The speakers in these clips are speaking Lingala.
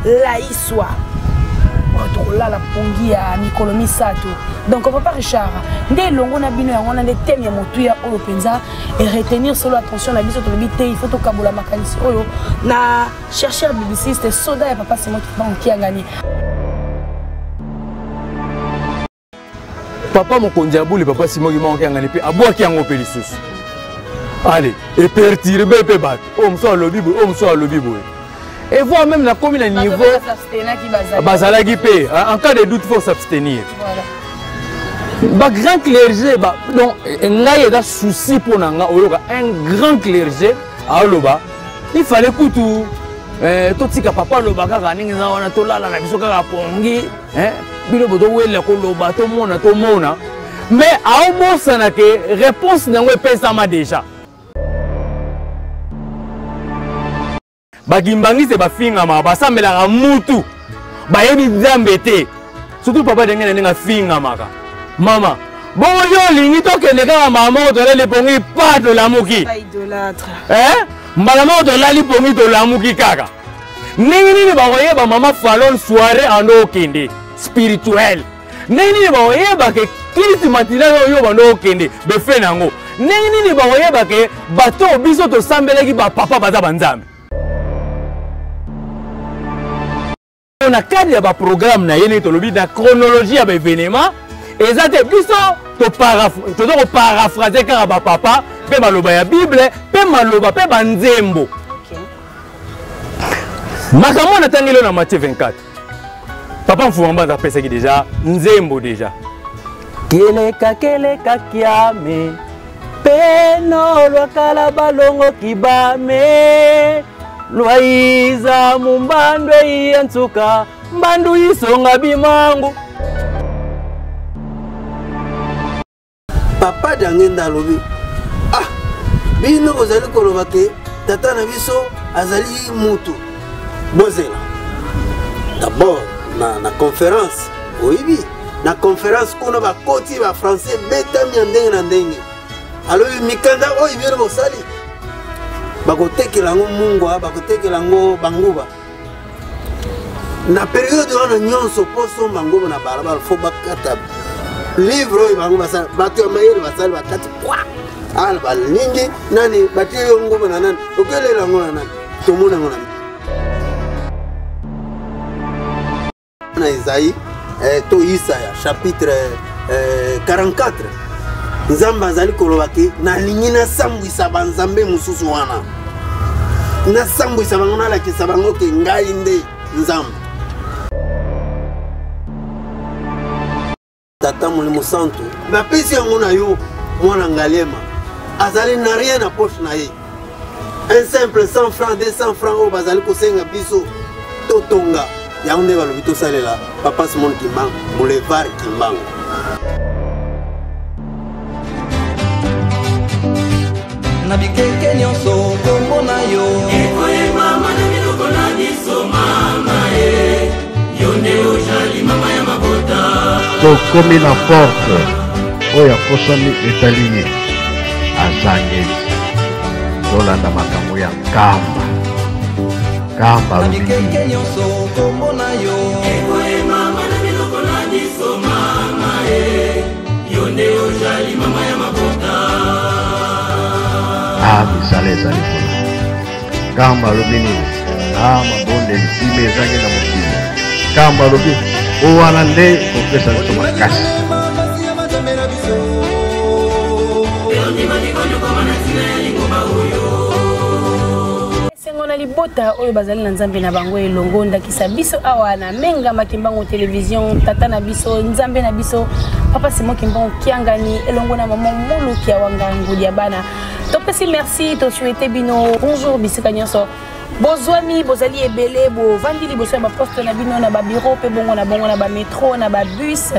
Laiswa tokolala pongi ya mikolo misato. Donc papa Richard nde elongo na bino, yango wana nde thème ya motuya oyo mpenza eretenir solo attention na biso. Tolobi te, il faut tokabola makanisi oyo na chercheur bibliciste soda ya papa Simon Kimbangu Kiangani. Papa mokonzi ya bule, papa Simon Kimbangu Kiangani mpe abwaki yango mpe lisusu, ale eperturbe mpe bato. Oyo mosusu alobi boye, oyo mosusu alobi boye, et voire même nakomi na niveau bazalaki mpe en cas de doute faut s'abstenir. Ba grand clergé ba, donc ngai eza souci mpo na nga oyoka un grand clergé aoloba il fallait kutu totika papa aloba kaka ndenge eza wana, tolala na biso kaka pongi, bino bozowelela koloba tomona tomona, mais aobosana ke réponse na yango epesama déjà. Bakimbangiste bafingamaka, basambelaka mutu, bayebi Nzambe te, surtout papa ndenge na ndenge afingamaka. Mama, bongo yo olingi tokende kaka mama moko tolali pongi pa tolamuki, mbala moko tolali pongi tolamuki kaka, ndenge nini bakoyeba mama Falon soirée ando okende spirituel? Ndenge nini bakoyeba ke kiliti matinal oyo bando okende befe na yango? Ndenge nini bakoyeba ke bato oyo biso tosambelaki bapapa baza banzambe? Na cadre ya baprogramme na ye, ndenge tolobi na chronologie ya baévénement, eza te biso toza koparaphrase kaka bapapa mpe maloba ya Bible mpe maloba mpe banzembo. Makambo natangeli oyo na Matthieu 24, papa Mfuma Mbanza apesaki deja nzembo deja: keleka keleka kiame peno lwakala balongo kibame lwaiza mumbandu eiya nsuka mbandu isonga bimangu. Papa Diangenda alobi: ah, bino bozali koloba ke tata na biso azali mutu, bozela d'abord na conférence. Oyebi, na conférence kuna bakoti bafrançais betami ya ndenge na ndenge. Alobi: mikanda oyo bino bosali, bakotekela yango mungwa, bakotekela yango banguba. Na periode wana nyonso, mpo somba nguba na balabala, fo bakata livre oyo bango basala, bato ya mayele basali, bakati kwa ala balingi nani, batie yo nguba na nani, okelela yango na nani? Tomona yango na Esaïe to Isaya chapitre 44. Nzambe azali koloba ke nalingi nasambwisa banzambe mosusu wana, nasambwisa bango, nalakisa bango ke ngai nde Nzambe. Tata Molimo Santu napesi yango na yo. Mwana Ngaliema azali na rien na poche na ye, un simple 100 francs, 200 francs oyo bazali kosenga biso totonga yango nde balobi tosalela papa Simon Kimbangu boulevard Kimbangu. Na bikeke nyonso kombo na yo ekoyebama na minoko na biso. Mama e, yo nde ojali mama ya mabota. Tokomi na porte oyo akosami etali ye azangeli. Tolanda makambo ya Nkamba. Nkamba Na alobi bikeke nini? nyonso kombo na yo ekoyebama na minoko na biso. Mama e, yo nde ojali mama ya mabota. A misala ezali kuna. Nkamba alobi nini? A mabondeli kime ezangi na mokili. Nkamba alobi o wana nde kopesa biso makasi. Basi ya Nzambe na biso. Ondimaki konyokoma na ntina ya lingomba oyo. Esengo na libota oyo bazali na Nzambe na bango elongo, ndakisa biso awa na Menga Makimbango Television, tata na biso, Nzambe na biso, papa Simon Kimbangu Kiangani elongo na mama Moluki ya Wanga Ngudi ya bana. Topesi merci, tosouhaite bino bonjour bisika nyonso bozwami, bozali ebele, bovandi liboso ya baposte na bino, na babiro mpe bongo na bongo, na bametro, na babus.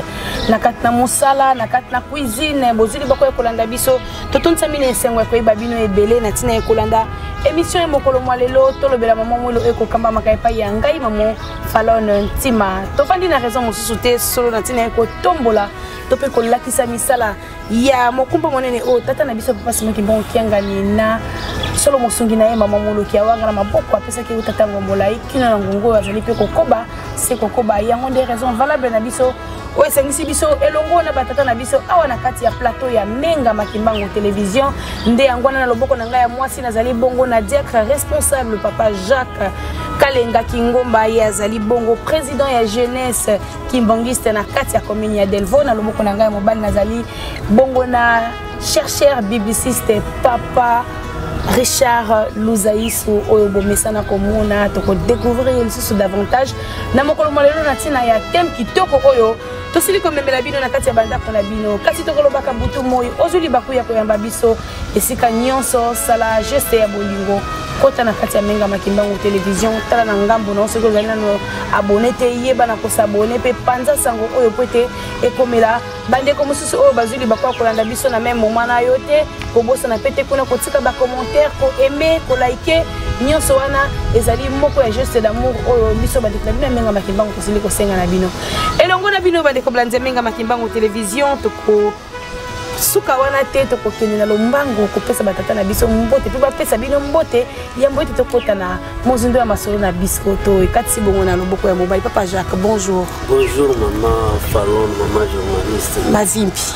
Na kati na mosala, na kati na cuisine, bozwi libako ya kolanda biso. Totondisami na esengo ya koyeba bino ebele na ntina ya kolanda émission ya mokolo mwa lelo. Tolobela mama Mwelo ekokambamaka epai ya ngai, mamo Falone Ntima. Tofandi na raison mosusu te solo na ntina ya kotombola to mpe kolakisa misala ya mokumba monene oyo tata na biso Papa Simon Kimbangu Kiangani na solo mosungi na ye mama Moloki awanga na maboko apesaki ye tata Ngombolai kino na ngongo oyo azali mpe kokoba se kokoba. Yango nde raison valable na biso oyo esangisi biso elongo na batata na biso awa na kati ya plateau ya Menga Makimbangu Télévision. Nde yango wana, na loboko na ngai ya mwasi, nazali bongo na diacre responsable Papa Jacques Kalenga Kingomba. Ye azali bongo président ya jeunesse kimbangiste na kati ya commune ya Delvaux. Na loboko na ngai ya mobali, nazali bongo na chercheur bibliciste Papa Richard Luzaisu, oyo bomesana komona. Tokodécouvrir ye lisusu davantage na mokolo mwa lelo na ntina ya thème kitoko oyo tosili komemela bino na kati ya bandako na bino. Kasi tokolobaka butu moi, ozwi libaku ya koyamba biso esika nyonso, sala geste ya bolingo, kota na kati ya Menga Makimbangu Télévision, tala na ngambo na yo. Soki ozali nano abonné te, yeba na kos'abonner mpe panza sango oyo po ete ekomela bandeko mosusu oyo bazwi libaku ya kolanda biso na même moment na yo te. Kobosana mpe te kuna kotika bacommentaire, koaimer, koliker. Nyonso wana ezali moko ya geste d'amour oyo biso bandeko na bino ya Menga Makimbangu tosili kosenga na bino. Elongo na bino, bandeko balandi ya Menga Makimbangu Télévision, toko suka wana te. Tokokende na lombango kopesa batata na biso mbote mpe bapesa bino mbote yambo ete tokɔta na mozindo ya masolo na biso. To ekatisi bongo na loboko ya mobali, Papa Jacques, bonjour. Bonjour mama Falon, mama journaliste. Bazimpi?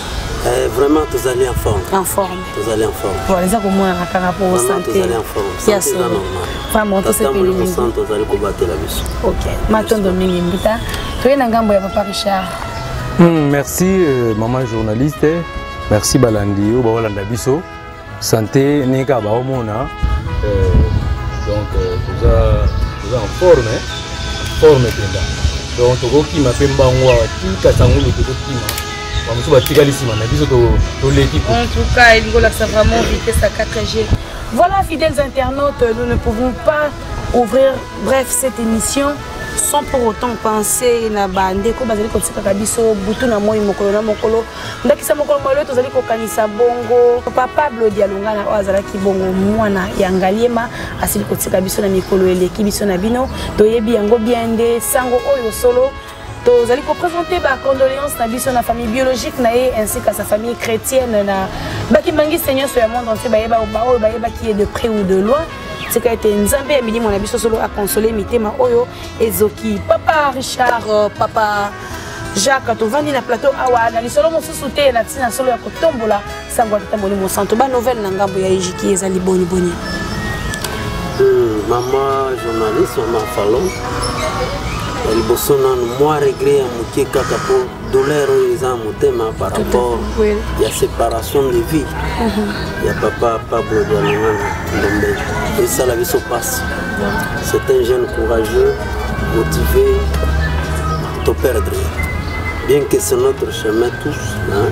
Vraiment tozali en forme. En forme. Tozali en forme. Voilà, eza komonana kaka po santé. Tozali en forme, santé eza normal. Vraiment, tosepeli mingi. Tozali kobatela biso. Ok, matondo mingi mbuta. Toye na ngambo ya Papa Richard. Merci maman journaliste, merci balandi oyo baolanda biso. Santé ndenge kaka baomona, donc toza en forme, forme mpenza. Donc tokokima mpe mbango awa tika sangulu, tokokima bamosusu batikali nsima na biso, toleki. En tout cas, elingi olakisa vraiment vitesse à 4G. Voilà, fidèles internautes, nous ne pouvons pas ouvrir bref cette émission sans pour autant penser na bandeko bazali kotikaka biso butu na moi, mokolo na mokolo. Ndakisa mokolo mwa lelo, tozali kokanisa bongo Papa Pablo Dialungana, oyo azalaki bongo mwana ya Ngaliema, asili kotika biso na mikolo eleki. Biso na bino toyebi yango bien. Nde sango oyo solo tozali koprésenter bacondoléance na biso na famille biologique na ye ainsi qu'à sa famille chrétienne, na bakimbangiste nyonso ya monde entier bayeba, oyo bayebaki ye de près ou de loin. Tika ete Nzambe ya milimo na biso solo akonsole mitema oyo ezoki. Papa Richard, Papa Jacques, tovandi na plateau awa na lisolo mosusu te na ntina solo ya kotombola sango ya Tata Molimo Santo. Banouvelle na ngambo ya ejiki ezali boni boni? Mama journaliste, mama Falon, ya liboso nanu mwa regret ya moke kaka mpo douleur oyo eza na motema par rapport ya séparation de vie ya Papa Pablo Dialungana Ndombe esala biso mpasi. C'est un jeune courageux, motivé. Toperdre, bien que c'est notre chemin tous, hein,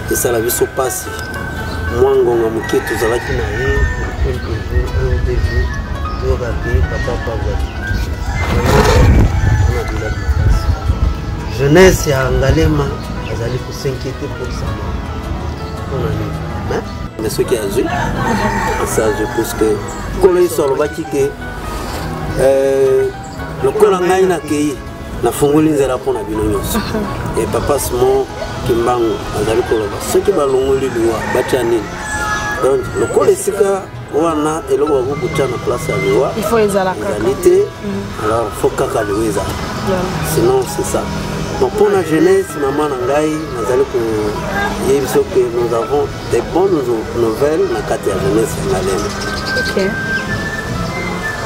esala biso mpasi. Mwa ngonga moke tozalaki na ye pour quelques jours, un ou 2 jours, toyokaki Papa Pablo wana douleur makasi. Jeunesse ya Ngalema azali kos'inquiéter pour sa mort, mpona nini? Mais soki azwi, asi azwi, puisque Nkolo Yesu alobaki ke lokola ngai nakei, nafungoli nzela mpo na bino nyonso. E Papa Simon Kimbangu azali koloba, soki balongoli liwa, batya nini? Donc lokola esika wana eloko bakoki kotya na place ya liwa ezali te, alors faut kaka liwa ezala, sinon c'est ça. Bon, mpo na jeunesse, mama na ngai, nazali koyebi biso ke nous avons des bonnes nouvelles na kati ya jeunesse ya Ngalema.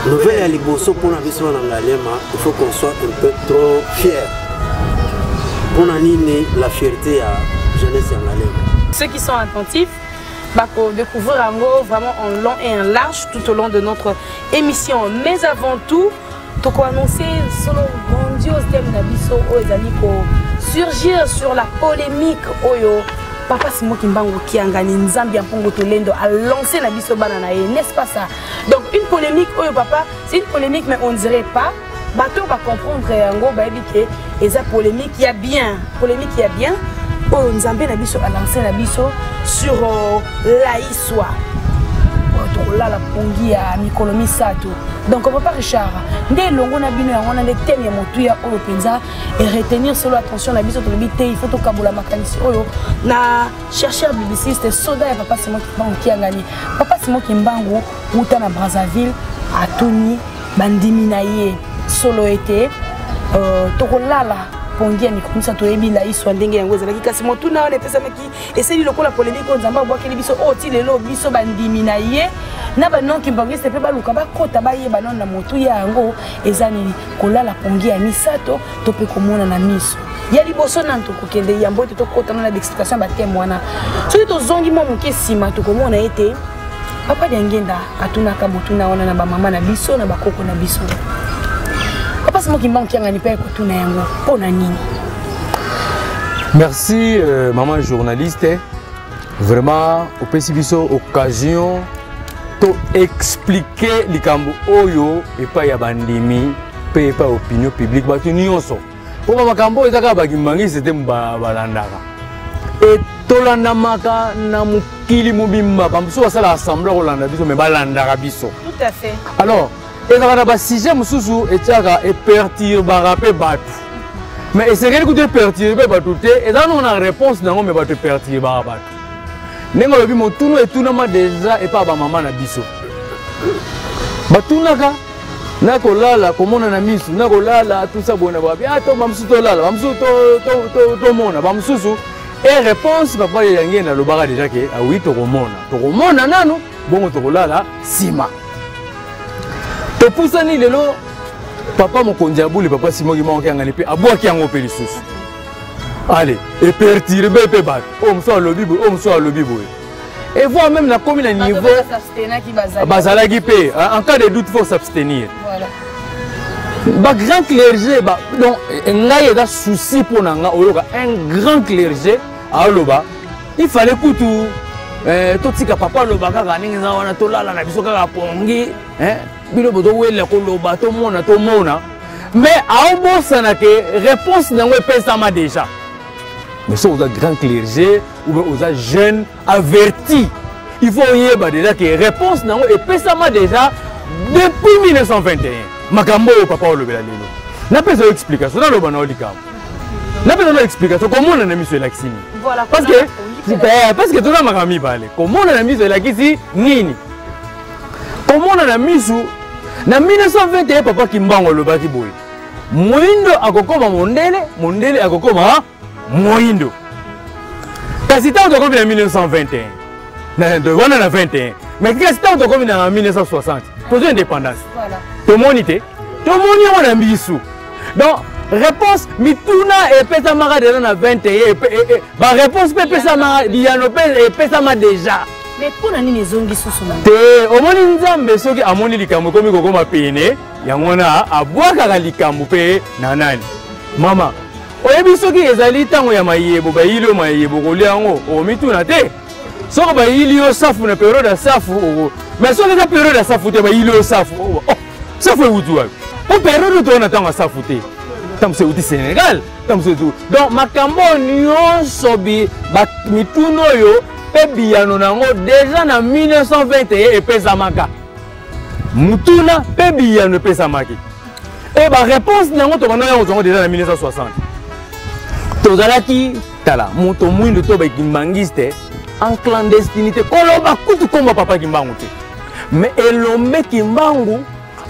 Nouvelle ya liboso mpona biso na Ngalema, il faut qu'on soit un peu trop fier. Mpona nini la fierté ya jeunesse ya Ngalema? Ceux qui sont attentifs découvrir yango vraiment en long et en large tout au long de notre émission. Mais avant tout, tokoannoncer solo grandiose thème na biso oyo ezali kosurgir sur la polémique oyo Papa Simon Kimbangu Kiangani, Nzambi ya Mpongo Tolendo, a lancé na biso bana na ye, n'est-ce pas ça? Donc une polémique oyo, papa, c'est une polémique, mais on dirait pas bato bacomprendre yango, bayebi ke Eza polémique ya bien, polémique ya bien oyo Nzambe na biso a lancé na biso sur laiswa. Tokolala pongi ya mikolo misato. Donc papa Richard, nde elongo na bino yango wana nde thème ya motuya oyo mpenza et retenir solo attention na biso. Tolobi te, il faut tokabola makanisi oyo na chercheur bibliciste, soda ya papa Simon Kimbangu Kiangani. Papa Simon Kimbangu uta na Brazzaville atuni bandimi na ye solo ete tokolala pongi ya mikolo misato. Toyebi laiswa ndenge yango ezalaki, kasi motuna wana epesamaki, esali lokola polémique oyo Nzambe abwakeli biso oyo ti lelo biso bandimi na ye na banon kimbangiste mpe baluka bakota bayeba nano na motuya yango eza nini, kolala pongi ya misato to mpe komona na miso. Ya liboso nanu tokokende yambo ete tokotana na baexplication ya bathème wana, soki tozongi mwa moke nsima, tokomona ete papa Diangenda atunaka motuna wana na bamama na biso, na bakoko na biso. Papa Simon Kimbangu Kiangani mpe kotuna yango mpo na nini? Merci maman journaliste, vraiment opesi biso occasion to expliquer likambo oyo epai ya bandimi mpe epai ya opinion publique, bato nyonso, mpo bamakambo oyo eza kaka bakimbangisi te balandaka, e tolandamaka na mokili mobimba. Bamosusu basalaka semblant kolanda biso, mais balandaka biso. Tout à fait. Alors ezalaka na basujet mosusu etiaka eperturbaka mpe bato, mais esengeli kutu eperturbe bato te, eza nongo na réponse nango, mais bato eperturbaka bato. Ndenge olobi, motuna etunama deja epai ya bamama na biso, batunaka na kolala, komona na misu, na kolala tusa boye na babi to bamosusu tolala, bamosusu tomona, bamosusu. E réponse papa yange nalobaka deja ke awi, tokomona, tokomona nanu, bongo tokolala nsima. Topusani lelo, papa mokonzi ya bule, papa Simon Kimbangu Kiangani mpe abwaki yango mpe lisusu. Ale eperturbe mpe bato, oyo mosusu alobi boye, oyo mosusu alobi boye, et voire même nakomi na niveau bazalaki mpe en cas de doute faut s'abstenir. Bagrand clergé ba, donc ngai eza souci mpo na nga oyoka un grand clergé aloba il fallait kutu totika papa aloba kaka ndenge eza wana, tolala na biso kaka pongi, bino bozowela koloba tomona tomona, mais aobosana ke réponse nango epesama déjà. Mais soki oza grand clergé ou bien oza jeune averti, il faut oyeba déjà ke réponse nango epesama déjà depuis 1921. Makambo oyo papa olobela lelo, napesa yo explication, naloba na yo likambo, napesa yo explication. Komona na miso elakisi nini? Parce que toza makambo mibale. Komona na miso elakisi nini? Komona na miso, na 1921 papa Kimbangu alobaki boye: moyindo akokoma mondele, mondele akokoma moyindo. Kasi ntango tokomi na 1921 wana, na 21, mais kasi ntango tokomi na 1960, tozwi indépendance, tomoni te, tomoni yango na misu. Donc réponse mituna epesamaka deja na 21, baréponse mpe epesamaka, biyano mpe epesama deja. Mais mpo na nini ezongi susu na te? Omoni, Nzambe soki amoni likambo ekomi kokoma pene, yango wana abwakaka likambo mpe na nani. Mama, oyebi soki ezali ntango ya mayebo, bayili yo mayebo, kolia yango okomituna te. Soki bayili yo safu na periode ya safu, mais soki eza periode ya safu te, bayili yo safu, oh, safu ewuti wapi? Po periode toza na ntango ya safu te, ntango mosusu ewuti Sénégal, ntango mosusu. Donc makambo nyonso, mituna oyo mpe biyano na yango deja na 1921 epesamaka, mutuna mpe biyano epesamaki, e baréponse na yango tobandaki yango zongo deja na 1960. Tozalaki tala moto mwindu to bakimbangiste en clandestinité, koloba kutu komba papa Kimbangu te. Mais elombe Kimbangu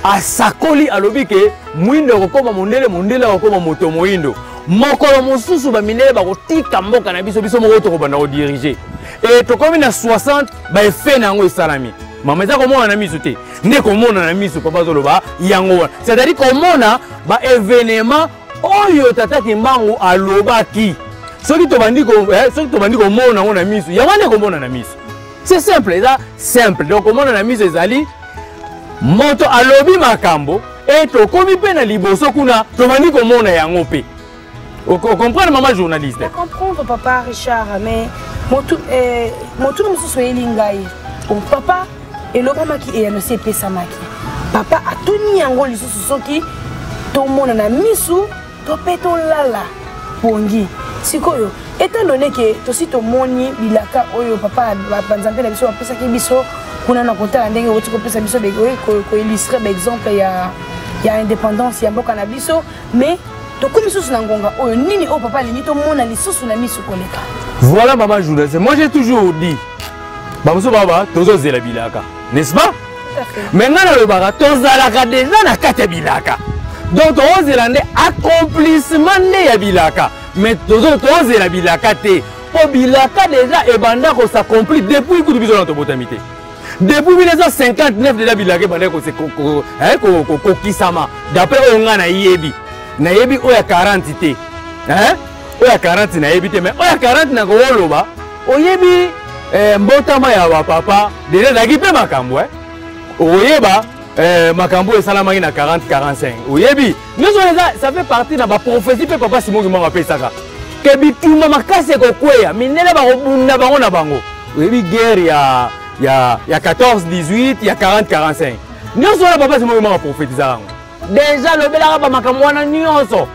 asakoli, alobi ke mwindo akokoma mondele, mondele akokoma moto moyindo. Mokolo mosusu bamindele bakotika mboka na biso, biso moko tokobanda kodirige. E tokomi na 60, baeffet na yango esalami. Mama, eza komona na miso te nde komona na miso papa azoloba yango wana, c'est-à-dire komona baévénement oyo tata Kimbangu alobaki. Soki tobandi soki tobandi komona yango na miso, yango nde komona na miso. C'est simple, eza simple. Donc komona na miso ezali moto alobi makambo e tokomi mpe na liboso kuna, tobandi komona yango mpe. Ocomprendre, mama journaliste? Na comprendre, papa Richard, mais motuna mosusu oyeli ngai, papa elobamaki, eyano esi epesamaki. Papa atuni yango lisusu soki tomona na misu. To mpe tolala pongi. Sikoyo, étant donné que tosi tomoni bilaka oyo papa banzambe na biso bapesaki biso kuna na kotala ndenge owuti kopesa biso koillustre baexemple ya, ya indépendance ya mboka na biso, mais tokomi lisusu na ngonga oyo nini oyo papa alingi tomona lisusu na misu koleka? Voilà, maman journaliste, moi j'ai toujours dit, bamosusu baba tozozela bilaka, n'est-ce pas? Mais ngai nalobaka tozalaka deja na kati ya bilaka, donc tozozela nde accomplissement nde ya bilaka, mais tozozela bilaka te, mpo bilaka deja ebanda kosaccomplir depuis kutu biso na tobotami te. Depuis 1959 deja bilaka ebandaki kokokisama, d'après oyo ngai nayebi. Nayebi oyo ya 40 te, oyo ya 40 nayebi te, mais oyo ya 40 nakoloba, oyebi mbotama ya bapapa deja ezalaki mpe makambo, okoyeba makambo oyo esalamaki na 40 45, oyebi nyonso wana eza, ça fait partie na baprophétie mpe papa Simon Kimbangu apesaka ke bitumba makasi ekokweya, mindele bakobunda bango na bango, oyebi guerre ya 14 18, ya 40 45, nyonso wana papa Simon Kimbangu aprofétisaka yango deja, alobelaka bamakambo wana nyonso.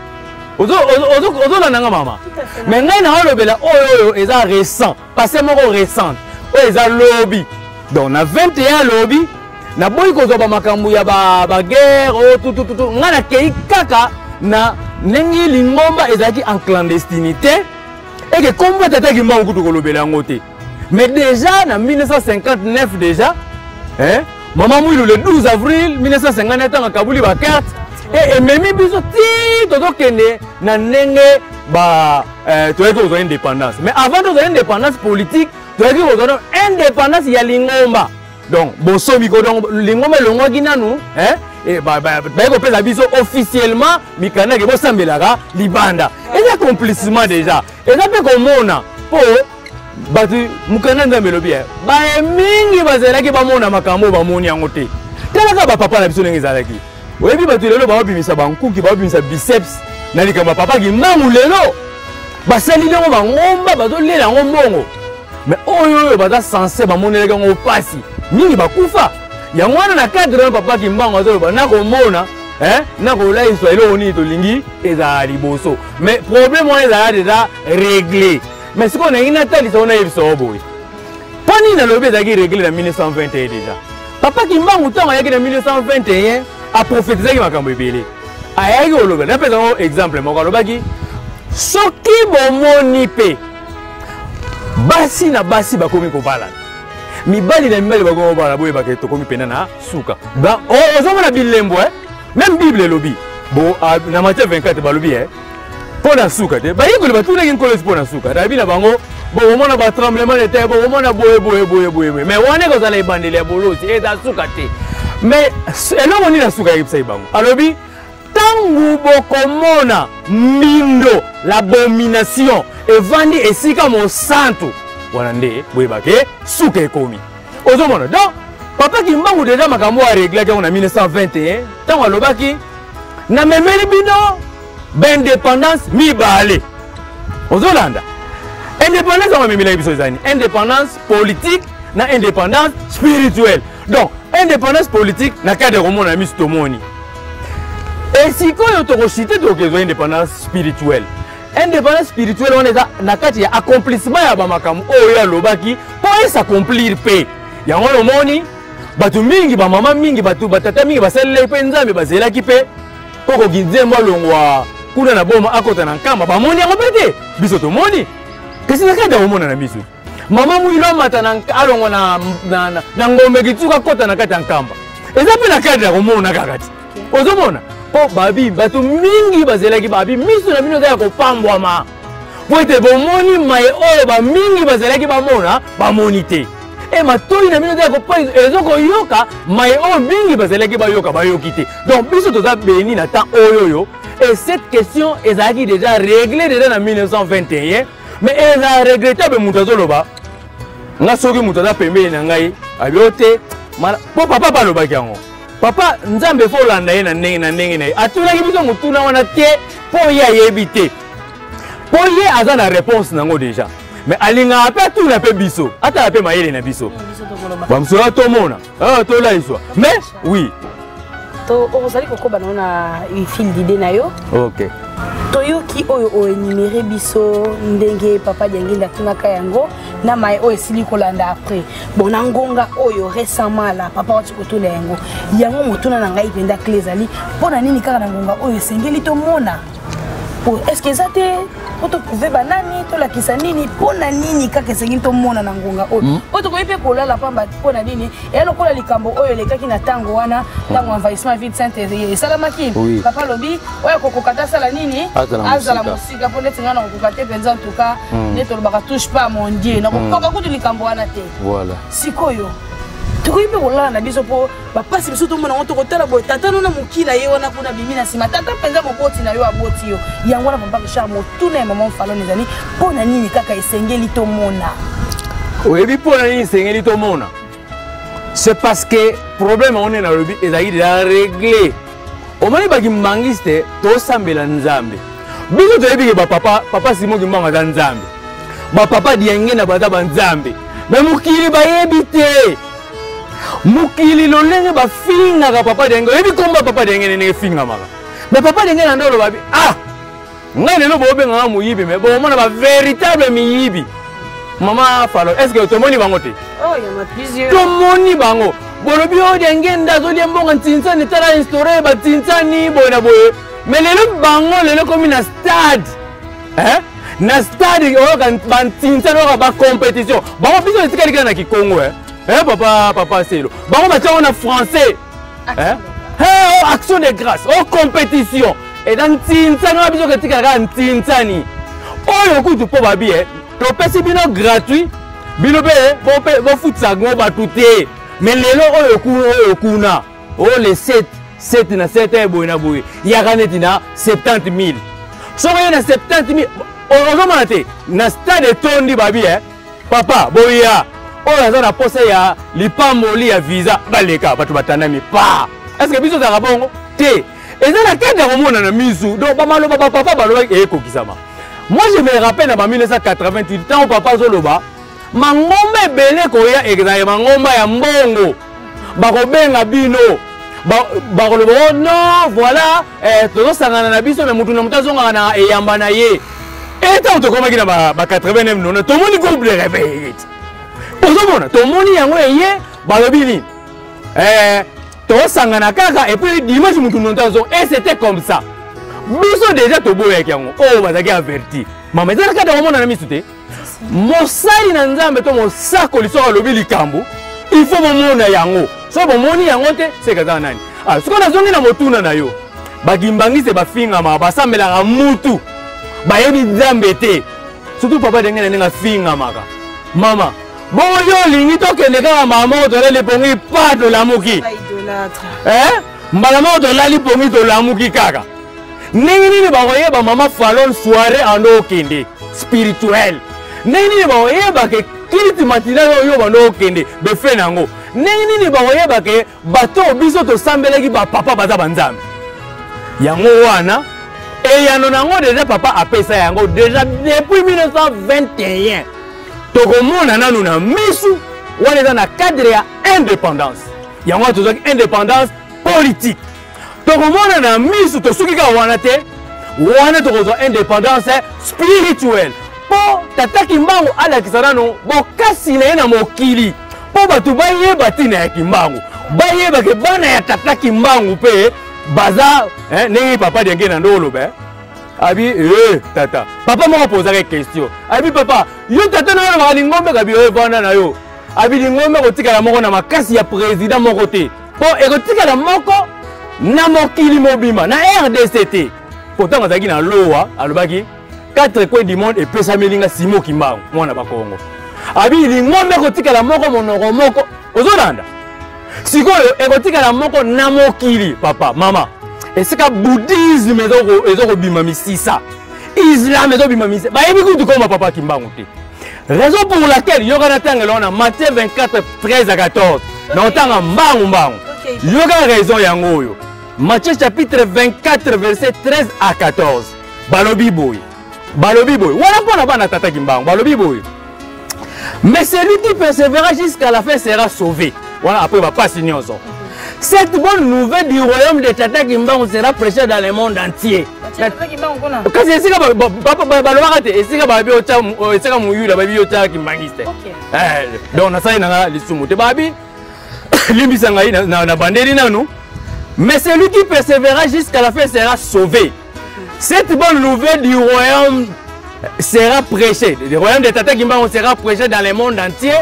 Ozolanda nga, mama? Mais ngai naolobela oyo oyo eza récent, passé moko récente oyo eza lobi, donc na 21 lobi. Naboyi kozwa bamakambo ya baguerre oyo tutututu. Ngai nakei kaka na ndenge lingomba ezalaki en clandestinité, eke kombo tata Kimbangu kutu kolobela yango te. Mais déjà na 1959 déjà, hein, mama Mwilu le 12 avril 1959 ntango akabuli bacarte e ememi biso ti tozokende na ndenge ba toyaki kozwa indépendance. Mais avant tozwa indépendance politique, toyaki kozwa indépendance ya lingomba, donc bosomi ko, donc lingomba elongwaki nanu, baye kopesa biso officiellement mikanda ke bosambelaka libanda. Eza accomplissement déjà, eza mpe komona, mpo bato mokanda Nzambe elobi baye mingi bazalaki bamona makambo oyo bamoni yango te. Talaka bapapa na biso ndenge ezalaki. Oyebi bato lelo baobimisa bankuki, baobimisa biceps na likambo ya papa Kimbangu. Lelo basali ndenge bangomba bazolela yango mbongo, mais oyo oyo baza sense bamonelaki yango mpasi mingi, bakufa. Yango wana na cadre wana papa Kimbangu azoloba nakomona, nakolayiswa eloko nini tolingi ezala liboso. Mais problème wana ezala déjà réglé. Mais sikoyo nalingi natalisa ngo, nayebisa o boye mpo nini nalobi ezalaki réglé na 1921 déjà. Papa Kimbangu ntango ayaki na 1921 aprofetizaki makambo ebele. Ayaki koloba, napesa ngo exemple moko, alobaki soki bomoni mpe basi na basi bakomi kobalana, mibali na mibali bakomi kobalana, boyebaka tokomi mpena na suka. Ozomona bilembo, même Bible elobi bo na Matthieu 24 balobi mpo na suka te. Bayekoli batunaki Nkolo esi mpo na suka, nayebi na bango bokomona batremblement de terre, bokomona boye boye boye boye boye, mais wana ekozala ebandeli ya bolozi, eza suka te. Mais eloko nini na suka ayebisaki bango? Alobi ntango bokomona mbindo, l'abomination, evandi esika mosantu, wana nde boyebake suka ekomi. Ozomona, donc papa Kimbangu deja makambo oyo areglaki yango na 1921 ntango alobaki namemeli bino baindépendance mibale. Ozolanda, indépendance yango amemelaki biso ezali indépendance politique na indépendance spirituelle. Donc indépendance politique na cadre ya komona miso tomoni, e sikoyo tokoshite tokozwa indépendance spirituelle. Indépendance spirituelle wana eza na kati ya accomplissement ya bamakambo oyo alobaki mpo esaccomplir. Mpe yango wana omoni bato mingi, bamama mingi, bato batata mingi basalelaki mpe Nzambe, bazelaki mpe mpo koki nzembo alongwa kuna na boma akota na Nkamba, bamoni yango mpe te. Biso tomoni, kasi na kati ya komona na miso, mama Mwilo amata na alongwa na ngombe kitsuka akota na kati ya Nkamba, eza mpe na kati ya komona kaka ti ozomona, mpo babi bato mingi bazelaki, babi miso na bino eza ya kopambwama po ete bomoni maye oyo bamingi bazalaki bamona bamoni te, e matoi na bino eza ya ezokoyoka maye oyo mingi bazalaki bayoka bayoki te. Donc biso toza béni na temps oyo oyo, et cette question ezalaki déjà réglé déjà na 1921. Mais eza regrettable, moto azoloba nga soki moto aza pembeni na ngai abi o te, mpo papa balobaki yango. Papa Nzambe fo olanda ye na ndenge na ndenge na ye. Atunaki biso motuna wana te mpo ye ayebi te, mpo ye aza na réponse nango déjà, mais alingaka mpe atuna mpe biso, atala mpe mayele na biso, bamosusu tomona, tolaiswa. Mais oui. To ozali kokoba na na fil d'idée na yo. Ok. Toyoki oyo oenumere biso ndenge papa Diangienda atunaka yango na maye oyo esili kolanda après. Bon, na ngonga oyo récemment la papa wati kotuna yango. Yango motuna na ngai mpenza clé ezali mpo na nini kaka na ngonga oyo esengeli tomona? Po est-ce que eza te po toprouve banani, tolakisa nini, mpo na nini kaka esengeli tomona na ngonga oyo? Po tokoki mpe kolala pamba mpo na nini? Eya lokola likambo oyo elekaki na ntango wana, ntango envahissement ville sainte esalamaki. Papa alobi oyo akokoka te asala nini? Azala mosika, mpo neti ngai nakokoka te mpenza, en tout cas, nde tolobaka touche pas à mon Dieu, nakokoka kutu likambo wana te. Sikoyo tokoki mpe kolala na biso mpo bapasi biso tomona yango, tokotala boye tata no na mokila ye wana kuna bimi na nsima, tata mpenza moboti na yo aboti yo. Yango wana papa Richard, motuna ya mama Falone ezali mpo na nini kaka esengeli tomona? Oyebi mpo na nini esengeli tomona? C'est parce que problème yango nde nalobi ezalaki déjà réglé. Omoni bakimbangiste tosambela Nzambe, biso toyebi ke bapapa, papa Simon Kimbangu aza Nzambe, bapapa Diangienda baza banzambe, me mokili bayebi te. Mokili lolenge bafingaka papa Diangienda, oyebi komba papa Diangienda ndenge efingamaka, me papa Diangienda nde oloba bi ah ngai lelo bobengaka moyibi, me bomona ba véritable miyibi. Mama Falo, est-ce que tomoni bango te? Oh, il y en a plusieurs. Tomoni bango. Bolobi oyo Diangienda azolia mbongo ntinsani, tala instauré ba ntinsani boye na boye. Mais lelo bango lelo komi na stade. Hein? Na stade oyo ba ntinsani oyo ba compétition. Bango biso etikali kaka na Kikongo hein. Hein papa, papa Selo. Bango batia na français. Hein? Hey, oh, action de grâce, oh compétition. Et dans ntinsani oyo biso ketikala kaka ntinsani. Oyo kutu po babi eh, topesi bino gratuit, bino pe bofutisa yango bato te. Mais lelo oyo kuna, oyo kuna, oyo le 7, 7 na 7 eh, boye na boye, yaka neti na 70 000. Soki oye na 70 000, ozomona te, na stade etondi babi eh, papa boya, oyo aza na posa ya lipamboli ya visa, baleka bato batandami pa. Est-ce que biso ozalaka bongo te? Eza na kati ya komona na misu. Donc bamaloba bapapa balobaki eyekokisama. Moi je me rappelle na ba 1988 ntango papa azoloba mangomba ebele koya ezalaka mangomba ya mbongo, bakobenga bino bakoloba oh non voilà, tozosangana na biso, mais mutu na mutu azongaka na eyamba na ye. Et ntango tokomaki na ba 89 nono, tomoni groupe de réveil ete ozomona, tomoni yango eye balobi nini, tosangana kaka et puis dimanche mutu nonto azo, et c'était comme ça. Biso déjà toboyaki yango, oyo bazalaki averti. Mama, ezalaka kaka komona na misu te. Mosali na Nzambe to mosakoli soki alobi likambo, il faut bomona yango. Soki bomoni yango te, seka aza nani? Ah, soki nazongi na motuna na yo, bakimbangise bafingama, basambelaka mutu, bayebi Nzambe te. Surtout papa ndenge na ndenge afingamaka. Mama, bongo yo olingi tokende kaka mama moko tolali pongi pa tolamuki. Eh? Mbala moko tolali pongi tolamuki kaka. Ndenge nini bakoyeba mama Falon soirée ando okende spirituel? Ndenge nini bakoyeba ke kiliti matinale oyo bando okende befe nango? Ndenge nini bakoyeba ke bato oyo biso tosambelaki ba papa baza ba Nzambe? Yango wana eyano nango deja papa apesa yango deja depuis 1921. Tokomona nanu na misu wana eza na cadre ya indépendance. Yango wana tozwaki indépendance politique. Tokomona na misu, tosuki kaka wana te, wana tokozwa indépendance spirituelle. Po tata Kimbangu alakisa nanu bokasi na ye na mokili, po bato bayeba ntina ya Kimbangu, bayeba ke bana ya tata Kimbangu mpe baza, eh, ndenge papa Diangienda ndo oloba, eh? Abi, tata. Papa moko apozaka question. Abi, papa, yo tata na yo alobaka lingombe kabi, vanda na yo. Abi, lingombe kotikala moko na makasi ya président moko te. Po ekotikala moko na mokili mobima, na RDC te. Pourtant azalaki na Loa, alobaki 4 coins du monde epesameli nga Simon Kimbangu, mwana ba Kongo. Abi, lingombe ekotikala moko monoko moko. Ozolanda? Sikoyo ekotikala moko na mokili, papa, mama. Esika bouddhisme ezokobima misisa, islam ezobima misisa, bayebi kutu koma papa Kimbangu te. Raison pour laquelle yoka na tangelo wana Matthieu 24 13 à 14 na otanga mbangu mbangu. Yoka raison yango oyo. Matthieu chapitre 24 verset 13 à 14. Balobi boye. Balobi boye. Wana pona bana tata Kimbangu, balobi boye. Mais celui qui persévérera jusqu'à la fin sera sauvé. Voilà, après va passer nyonso. Cette bonne nouvelle du royaume de Tata Kimbangu sera prêchée dans le monde entier. Kasi esika balobaka te, esika babi otya, esika moyuda babi otya kimbangiste. Donc nasali nanga lisumu te, babi limbisa ngai na bandeli nanu. Mais celui qui persévérera jusqu'à la fin sera sauvé. Cette bonne nouvelle du royaume sera prêchée. Le royaume de Tata Kimbangu sera prêché dans le monde entier.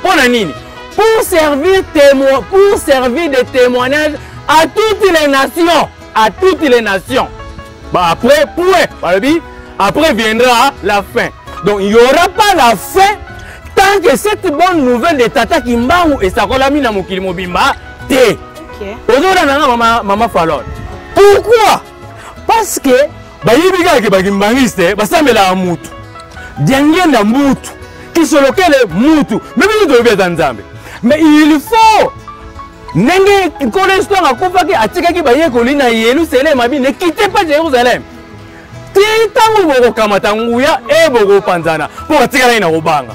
Pour la nini? Pour servir témoin, pour servir de témoignage à toutes les nations. À toutes les nations. Bah après, point. Balobi, après viendra la fin. Donc il n'y aura pas la fin tant que cette bonne nouvelle de Tata Kimbangu esakolami na mokili mobimba te. Ozolanda nga mama, mama Falon. Pourquoi? Parce que bayebi kaka ke bakimbangiste basambelaka mutu, diangenda mutu, kisolokele mutu, me biso toyebi aza Nzambe. Mais il faut ndenge Nkolo Yesu ntango akufaki atikaki bayekoli na Yelusaleme, abi ne quittez pas Jérusalem ti ntango bokokamata nguya e bokopanzana, mpo batikalaki na kobanga.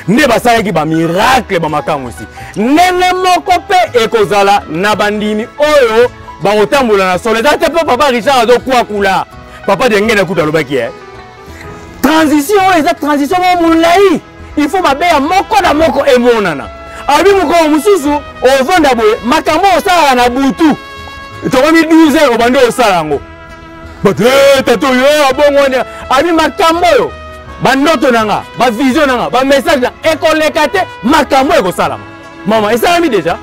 Nde basalaki bamiracle, bamakamwisi. Ndenge moko mpe ekozala na bandimi oyo bakotambola na solo. Eza te mpo papa Richard azokwakula. Papa Dengene kutu alobaki transition oyo eza transition moko molai, il faut mabe ya moko na moko emonana. Abi mokolo mosusu ovanda boye, makambo osalaka na butu tokomi 12 heures obandi osala yango, bato tata oyo abongo wana. Abi makambo oyo, bandoto na nga, bavision na nga, bamessage na ekoleka te, makambo ekosalama. Mama, esalami déjà.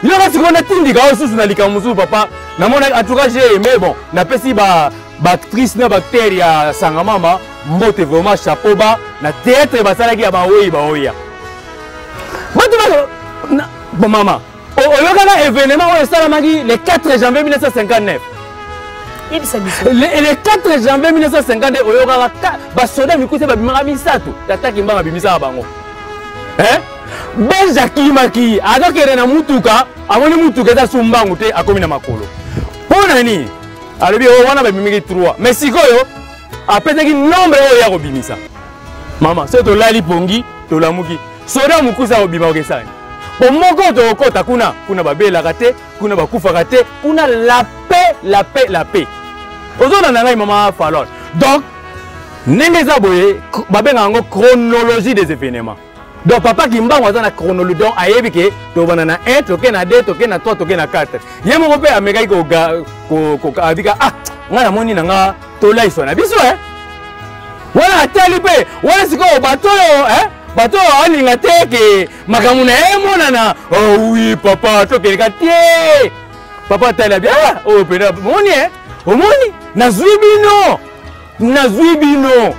Yoka sikoyo natindika oyo susu na likambo mosusu. Papa, namona, en tout cas j'ai aimé. Bon, napesi ba baactrice na baacteur ya Sanga Mama mbote, vraiment chapeau ba na théâtre basalaki ya baoyi baoya bato. Bon, mama, oyokaka événement oyo esalamaki le 4 janvier 1959? Yebisa biso. Le 4 janvier 1952, oyokaka basoda mikuse babimaka misato, Tata Kimbangu abimisaka bango. Belge akimaki, azokende na mutuka, amoni mutuka eza su mbangu te, akomi na makolo. Mpo na nini? Alobi oyo wana babimiki 3, mais sikoyo apesaki nombre oyo ya kobimisa. Mama, soki tolali pongi, tolamuki, soda mokusa akobima, okesani po moko tokokɔta kuna. Kuna babelaka te, kuna bakufaka te, kuna la paix, la paix, la paix. Ozolanda ngai, mama Falon? Donc ndenge eza boye, babengaka yango chronologie des événements. Donc papa Kimbangu aza na chronologie, donc ayebi ke tobanda na 1, toke na 2, toke na 3, toke na 4. Ye moko mpe amekaki abika, ah, ngai namoni na nga tolaiswa na biso wana atali mpe wana. Sikoyo bato oyo bato oyo alinga te ke makambo na ye emonana. Oh oui, papa, tokeleka te. Papa atali, abi ah, oyo mpena omoni omoni, nazwi bino, nazwi bino.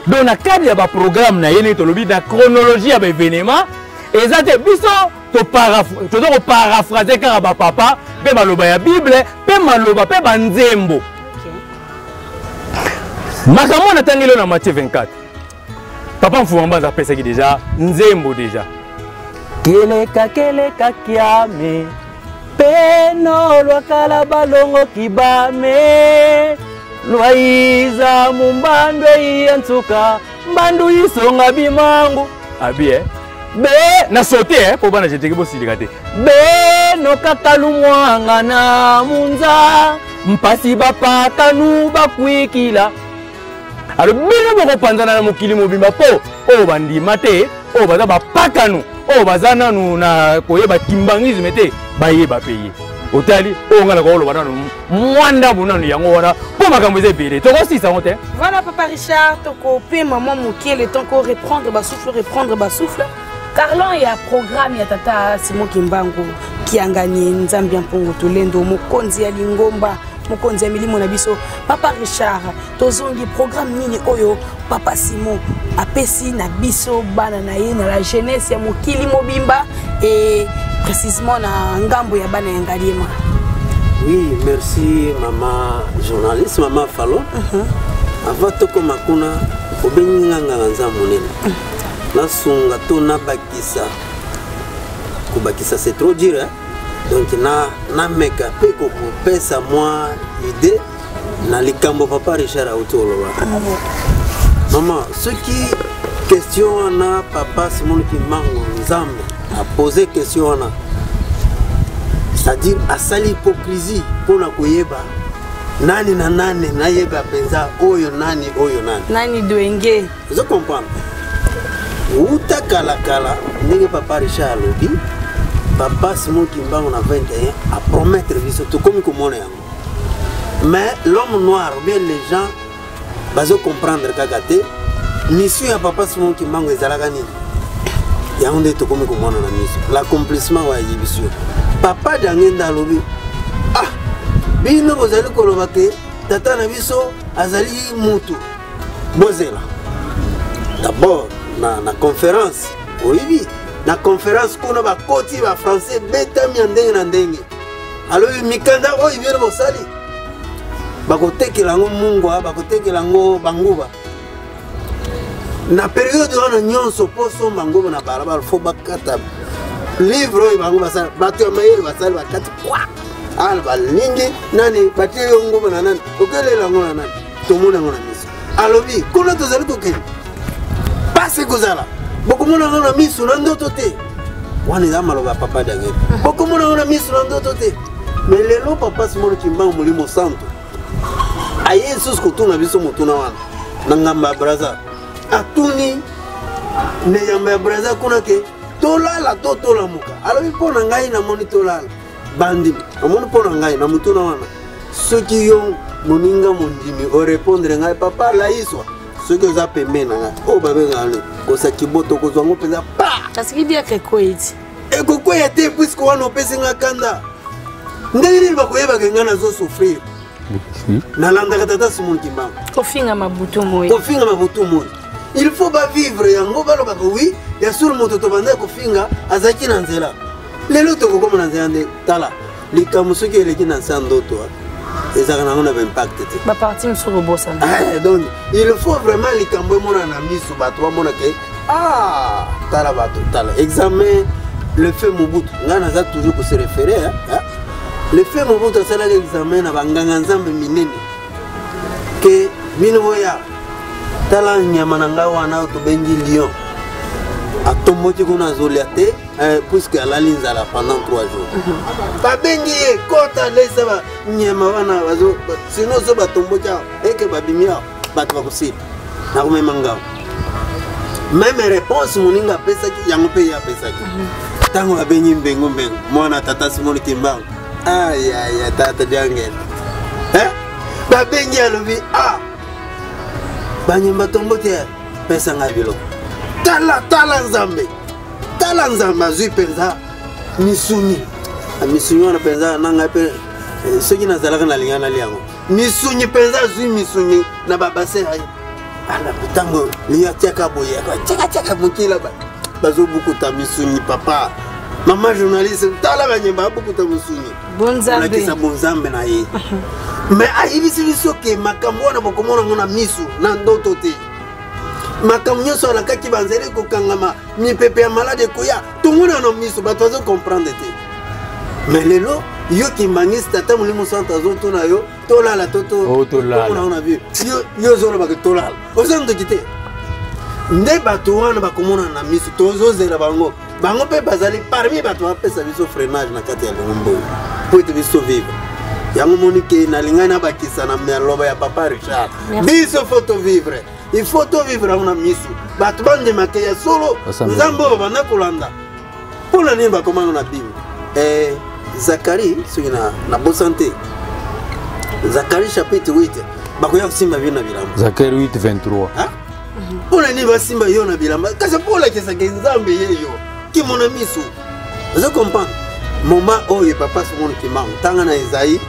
Donc na cadre ya baprogramme na ye, ndenge tolobi na chronologie ya baévénement, eza te biso toza koparaphrase kaka bapapa mpe maloba ya Bible mpe maloba mpe banzembo. Makambo natangeli oyo na Matthieu 24, papa Mfuma Mbanza apesaki deja nzembo deja: keleka keleka kiame peno lwakala balongo kibame lwaiza mumbandu eiya nsuka mbandu isonga bimangu. Abi be na sote mpo bana jeteki bosilika te. Beno kaka lumwanga na munza mpasi bapakanu bakwikila. Alo bino bokopanzana na mokili mobimba, mpo oyo bandima te, oyo baza bapakanu, oyo baza nanu na koyeba kimbangisme te, bayeba mpe ye. Otali oyo ngai nakoloba nanu mwa ndambo nanu yango wana, mpo makambo eza ebele, tokosisa yango te. Voilà, papa Richard, tokopema mwa moke, le temps ko reprendre basouffle, reprendre basouffle. Carlon ya programme ya tata Simon Kimbangu Kiangani, Nzambe ya Mpungu Tulendo, mokonzi ya lingomba, mokonzi ya milimo na biso. Papa Richard, tozongi programme nini oyo papa Simon apesi na biso bana na ye, na la jeunesse ya mokili mobimba et précisément na ngambo ya bana ya Ngaliema? Oui, merci mama journaliste, mama Falo. Avant tokoma kuna, obengi nga nganga Nzambe monene. Nasunga to nabakisa, kobakisa c'est trop dur, hein? Donc na nameka mpe kokopesa mwa idée na likambo papa Richard auti koloba. Mama, soki question wana papa Simon Kimbangu Nzambe apose question wana, C'est-à-dire asali hypocrisie mpona koyeba nani na nani, nayeba mpenza oyo nani, oyo nani. Nani dwenge. Ozo comprendre? Uta kalakala, ndenge papa Richard alobi, papa Simon Kimbangu na 21 apromettre biso, tokomi komona yango. Mais l'homme noir ou bien les gens bazo comprendre kaka te mission ya papa Simon Kimbangu ezalaka nini. Yango nde tokomi komona na miso l'accomplissement oyo ayebisi yo. Papa Diangenda alobi, ah, bino bozali koloba ke tata na biso azali mutu, bozela d'abord na conférence. Oyebi, na conférence kuna bakoti ba français betami ya ndenge na ndenge. Alobi mikanda oyo bino bosali, bakotekela yango mungwa, bakotekela yango banguba. Na periode wana nyonso, mpo somba nguba na balabala, fo bakata livre oyo bango basala, bato ya mayele basali, bakati kwa ala balingi nani, batie yo nguba na nani, okelela yango na nani, tomona yango na miso. Alobi kuna tozali kokende, pasi ekozala, bokomona yango na miso na ndoto te. Wana eza maloba ya papa Daniel, bokomona yango na miso na ndoto te. Mais lelo papa Simon Kimbangu Molimo Santo aye lisusu kotuna biso motuna wana na ngamba ya Braza. Atuni na yamba ya Braza kuna ke tolala to tolamuka. Alobi mpo na ngai namoni tolala, bandimi namoni mpo na ngai na motuna wana. Soki yo moninga mondimi orépondre ngai, papa laiswa, soki oza pembeni na ngai oyo babengaka nini, kosa kiboto, kozwa yango mpenza pa. Kasi kidiaka ekwei ti. Ekokweya te, puisque wana opesi nga kanda. Ndenge nini bakoyebaka ngai nazosouffrir? Nalandaka tata Simon Kimbangu. Kofinga mabutu moi. Kofinga mabutu moi, il faut bavivre yango, balobaka wi ya solo. Moto tobandaki kofinga azalaki na nzela, lelo tokokoma na nzela nde. Tala likambo, soki eleki na nse ya ndoto, ezalaka nango na baimpact te. Baparti mosusu kobosana. Eh, donc il faut vraiment likambo emonana na miso, bato bamona ke ah, tala bato, tala examen. Le feu Mobutu, ngai naza toujours kose référé, hein? Hein? Le feu Mobutu asalaki examen na banganga nzambe minene ke bino boya, tala nyama na ngai wana oyo tobengi lion, atomboki kuna, azolia te, puisque alali nzala pendant 3 jours. Babengi ye, kota lesa banyama wana, sinon so batomboki awa, eke babimi awa, bato bakosila, nakomema ngao. Même réponse moninga apesaki yango mpe ye apesaki. Ntango babengi Mbengo Mbengo, mwana tata Simon Kimbangu, ayaya, tata Diangele, eh? Babengi, alobi, ah, banyemba tomboki, pesa ngai biloko. Tala, tala nzambe, tala nzambe, azwi mpenza misuni. Misuni wana mpenza na ngai mpe, soki nazalaka nalinga nalia yango. Misuni mpenza, azwi misuni na babase na ye. Ala ntango liyo atiaka boye, tiakatiaka mokila, bazobukuta misuni. Papa, mama journaliste, tala banyemba abukuta mosuni. Bonzambe. Bonzambe na ye. Mais ayebisi biso ke makambo wana bokomona yango na miso na ndoto te. Makambo nyonso alakaki, banzela ekokangama, mipepe ya malade ekoya, tomona na miso, bato bazocomprendre te. Mais lelo yo kimbangisi, tata Molimo Santo azotuna yo, tolala to Oh, tolala. tomona na vie yo ozolobaka tolala, oza ndoki te. Nde bato wana bakomona na miso, tozozela bango. Bango mpe bazali parmi bato bapesa biso freinage na kati ya lingomba oyo po ete biso vivre yango. Moni ke nalingai nabakisa na maloba ya papa Richard. Merci. Biso faut tovivre, il faut tovivre yango na miso, bato bandemake ya solo. Basamela. Nzambe oyo babanda kolanda, mpo na nini bakomanga na Bible? Zakari, soki nabosani te, Zakari chapitre 8, bakoya kosimba bino na bilamba. Zakari 8 23. Ah? Mpo na nini basimba yo na bilamba? Kasi mpo olakisaka nzambe ye yo kimona miso. Ozo comprendre moment oyo papa Simon Kimbangu, ntanga na Esaïe,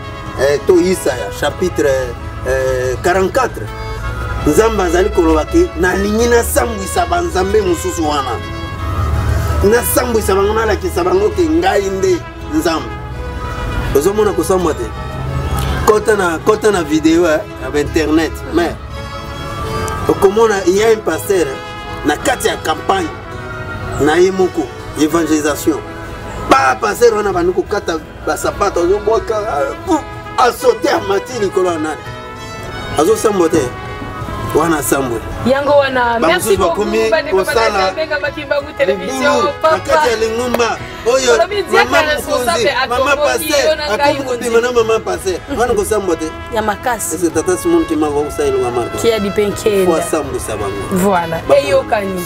to Isaya chapitre 44, nzambe azali koloba ke nalingi nasambwisa banzambe mosusu wana, nasambwisa bango, nalakisa bango ke ngai nde nzambe. Ozomona kosambwa te, kota na video, na bainternet, mais okomona ya un pasteur na kati ya campagne na ye moko, évangélisation. Ba pasteur wana bandi kokata basapato, azobwaka, asote, amati likolo ya nani, azosambwa te. Wana sambwe. Yango wana, merci beaucoup bandeko kosala télévision papa. Kati ya lingomba oyo mama mokonzi, mama pasteur akomi kobima na mama pasteur wana kosambwa te ya makasi. Ese tata Simon Kimbangu akosala elonga Marko Kiadi po Penkenda. asambwisa bango. Voilà, eyokani.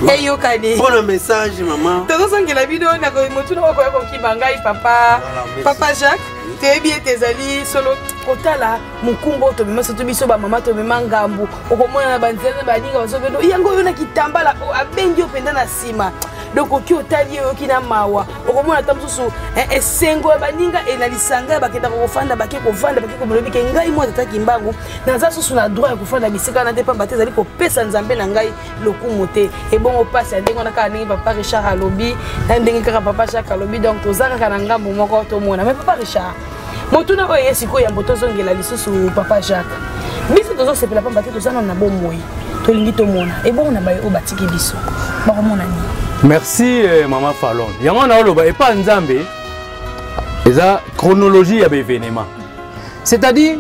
Eyokani. Mpona message mama. Tozozongela bino na motuna oyo koya kokima ngai papa. Voilà, merci. Papa Jacques, toyebi ete ezali solo kotala mokumba oyo tobima, surtout biso bamama tobima ngambu, okomona na banzela na baninga bazobendo yango oyo na kitambala oyo abendi yo mpenza na nsima. Donc oki otali ye oyoki na mawa, okomona ata mosusu esengo ya baninga e na lisanga ya bakendaka kofanda, bake kovanda, bake kobolobi ke ngai mwa tata Kimbangu naza susu na droit ya kofanda bisika na te, pamba te ezali kopesa nzambe na ngai lokumu te. Ebongo mpasi ya ndenge wana kaka ndenge papa Richard alobi na ndenge kaka papa Jacques alobi, donc toza kaka na ngambu moko tomona. Mais papa Richard, motuna oyo ye sikoyo yambo tozongela lisusu papa Jacques, biso tozosepela pamba te toza nano na bomoi, tolingi tomona ebongo na baye oyo batiki biso bakomona nini? Merci mama Falon. Yango na oloba epa nzambe eza chronologie ya baévénement, c'est-à-dire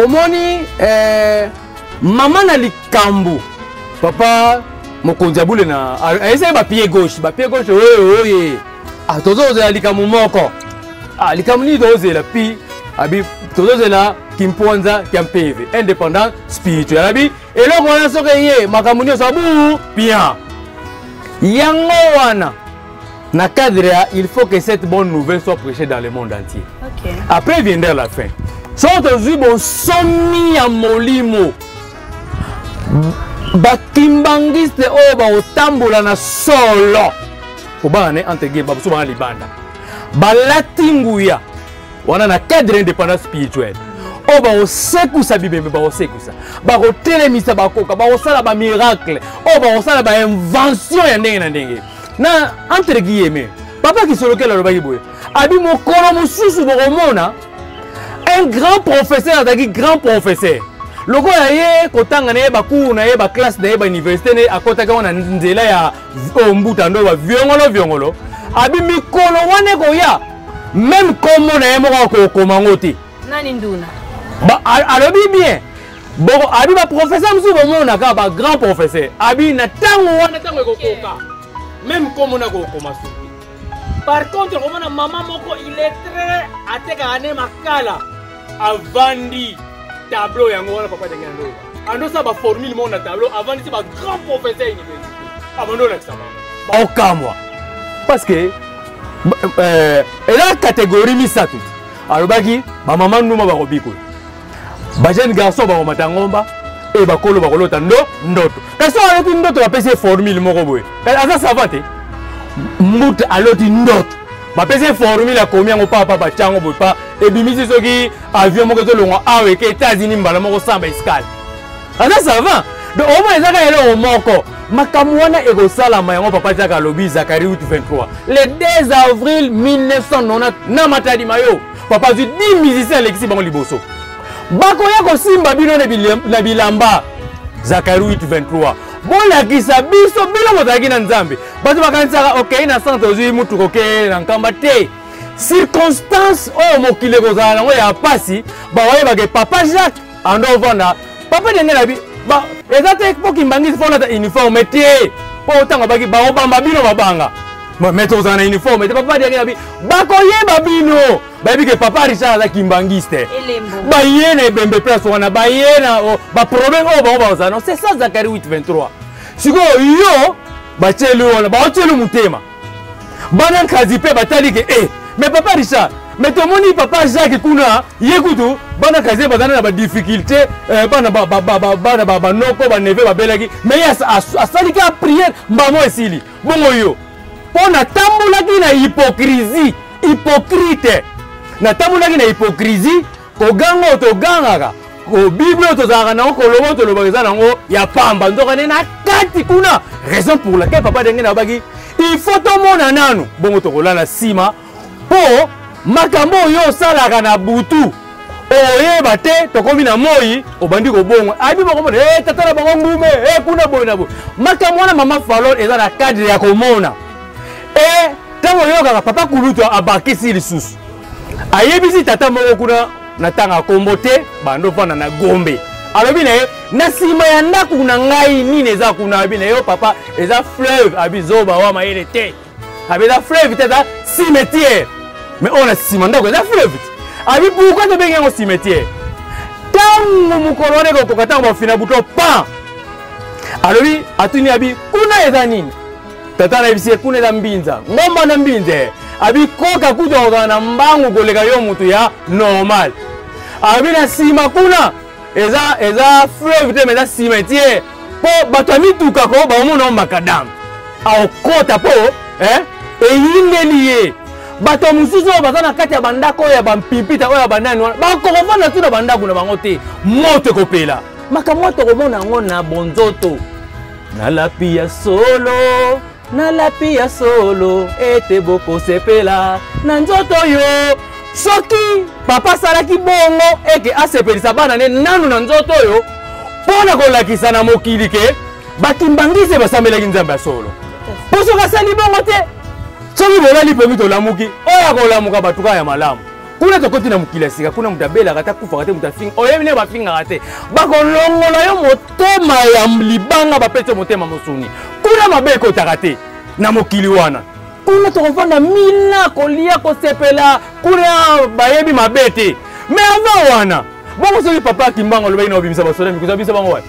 omoni mama na likambo papa mokonzi abule na ayesaki bapied gauche, bapied gauche oye oye, ah, tozozela likambo moko, ah, likambo nini tozozela? Pi abi tozozela kimpwanza kya mpeve indépendant spirituel, abi eloko wana soki eye makambo nyonso abu bien. Yango wana na cadre ya il faut que cette bonne nouvelle soit prêchée dans le monde entier. Après viendra la fin. Soki tozwi bonsomi ya molimo, bakimbangiste oyo bakotambola na solo kobanga ne entre guillemets bamosusu bana libanda balati nguya wana na cadre indépendance spirituelle oyo bakosekusa bibembe, bakosekusa, bakotelemisa bakoka, bakosala bamiracle oyo bakosala bainvention ya ndenge na ndenge na entre guillemets. Papa Kisolokele alobaki boye, abi mokolo mosusu bokomona un grand professeur, azalaki grand professeur lokola ye kotanga na ye bacours na ye baklasse na ye bauniversité na ye akɔtaki yango na nzela ya oyo mbuta ndo baviongolo viongolo, abi mikolo wana ekoya même kombo na ye moko akokoma yango te. Nani nduna? Alobi bien boko abi baprofesseur mosusu bomonaka bagrand professeur, abi na ntango wana ntango ekokoka même kombo na kokoma soki. Par contre komona mama moko illettré atekaka ne makala avandi tableau yango wana papa ndenge ando andosala baformule moko na tableau, avandisi bagrand professeur université abandi olakisa bango baokamwa parce que eza catégorie misato. Alobaki bamama nduma bakobikola, bajeune garçon bakomata ngomba e bakolo bakolota ndo ndoto. Kasi oyo aloti ndoto bapesi ye formule moko boye, aza savant te, mbuta aloti ndoto bapesi ye formule, akomi yango papa batyango boye pa ebimisi soki avion moko ezolongwa awa eke États-Unis mbala moko samba escale, aza savant. Donc omona eza kaka eloko moko, makambo wana ekosalama. Yango papa Jacques alobi Zacharie 8 23 le 2 avril 1990 na Matadi Mayo, papa azwi 10 musiciens alekisi bango liboso, bakoya kosimba bino na bilamba. Zacharie 8 23 bolakisa biso bino bozalaki na nzambe. Bato bakanisaka okei na centre ozwi mutuka okei na nkamba te. Circonstance oyo mokili ekozala nango ya pasi, bakoyebake papa Jacques ando ovanda papa ndenge na bi eza te mpo kimbangisi mpo olata uniforme te, mpo ntango abaki bakobamba bino babanga me tozala na uniforme te. Papa ndenge na bi bakoyeba bino, bayebi ke papa Richard aza kimbangiste, baye na ebembe place wana, baye na baproblème oyo bango bazala. Non, c'est ça Zacharie 8 23. Sikoyo yo batieli wana baotieli motema bana nkazi mpe batali ke eh, mais papa Richard, mais tomoni papa Jacques kuna ye kutu bana kazi bazali na badifficulté, bana bana banoko baneve babelaki, mais ye asali kaka prière mbamo esili. Bongo yo mpo natambolaki na hypocrisie, hypocrite, natambolaki na hypocrisie, koganga oyo togangaka, bible oyo tozalaka nango, koloba oyo tolobaka eza nango ya pamba, nzoka nde na kati kuna. Raison pour laquelle papa ndenge nabaki il faut tomona nanu, bongo tokolala nsima mpo makambo oyo osalaka na butu oyeba te, tokomi na moi obandi kobongwa, ayebi bakomona e tata na bango ngume e kuna boye na boye. Makambo wana mama Falon eza na cadre ya komona e ntango oyokaka papa kulutu abakisi lisusu, ayebisi tata moko kuna na ntanga kombo te, bando ofanda na Gombe. Alobi na ye, na nsima ya ndako na ngai nini eza kuna? Alobi na ye, yo papa, eza fleuve. Abi zoba wa mayele te. Abi eza fleuve te, eza cimetière. Mais oyo na nsima ndako eza fleuve te. Abi pourquoi tobengi yango cimetière? Ntango mokolo wana ekokoka, ntango bafina buto pan, alobi atuni abi kuna eza nini? Tata nayebisi ye kuna eza mbinza, ngomba na mbinza. Abi koka kutu akozala na mbangu koleka yo moto ya normal. Abi na nsima kuna eza fleuve te, mais eza cimetière, mpo bato ya mituka ko baomona makadam aokota mpo eyindeli ye. Bato mosusu oyo baza na kati ya bandako oyo ya bampipita oyo ya banani wana bakokofanda tu na bandako na bango te, moto ekopela. Makambo oyo tokomona yango na bonzoto. Nalapi ya solo, nalapi ya solo ete bokosepela na nzoto yo. Soki papa asalaki bongo eke asepelisa bana ne nanu na nzoto oyo, mpo na kolakisa na mokili ke bakimbangisi basambelaki Nzambe ya solo. Mpo soki asali bongo te, soki bolali pongi tolamuki, oyo akolamuka bato kaka ya malamu. Kuna tokoti na mokili ya sika, kuna moto abelaka te, akufaka te, moto afinga oyebi ndenge bafingaka te, bakolongola yo motema ya libanga, bapesi yo motema mosuni. Kuna mabe ekotaka te na mokili wana. Kuna tokovanda mila kolia kosepela, kuna bayebi mabe te. Mais avant wana bongo, soki papa Kimbangu alobaki na kobimisa basoda mikuza bisa bango wapi?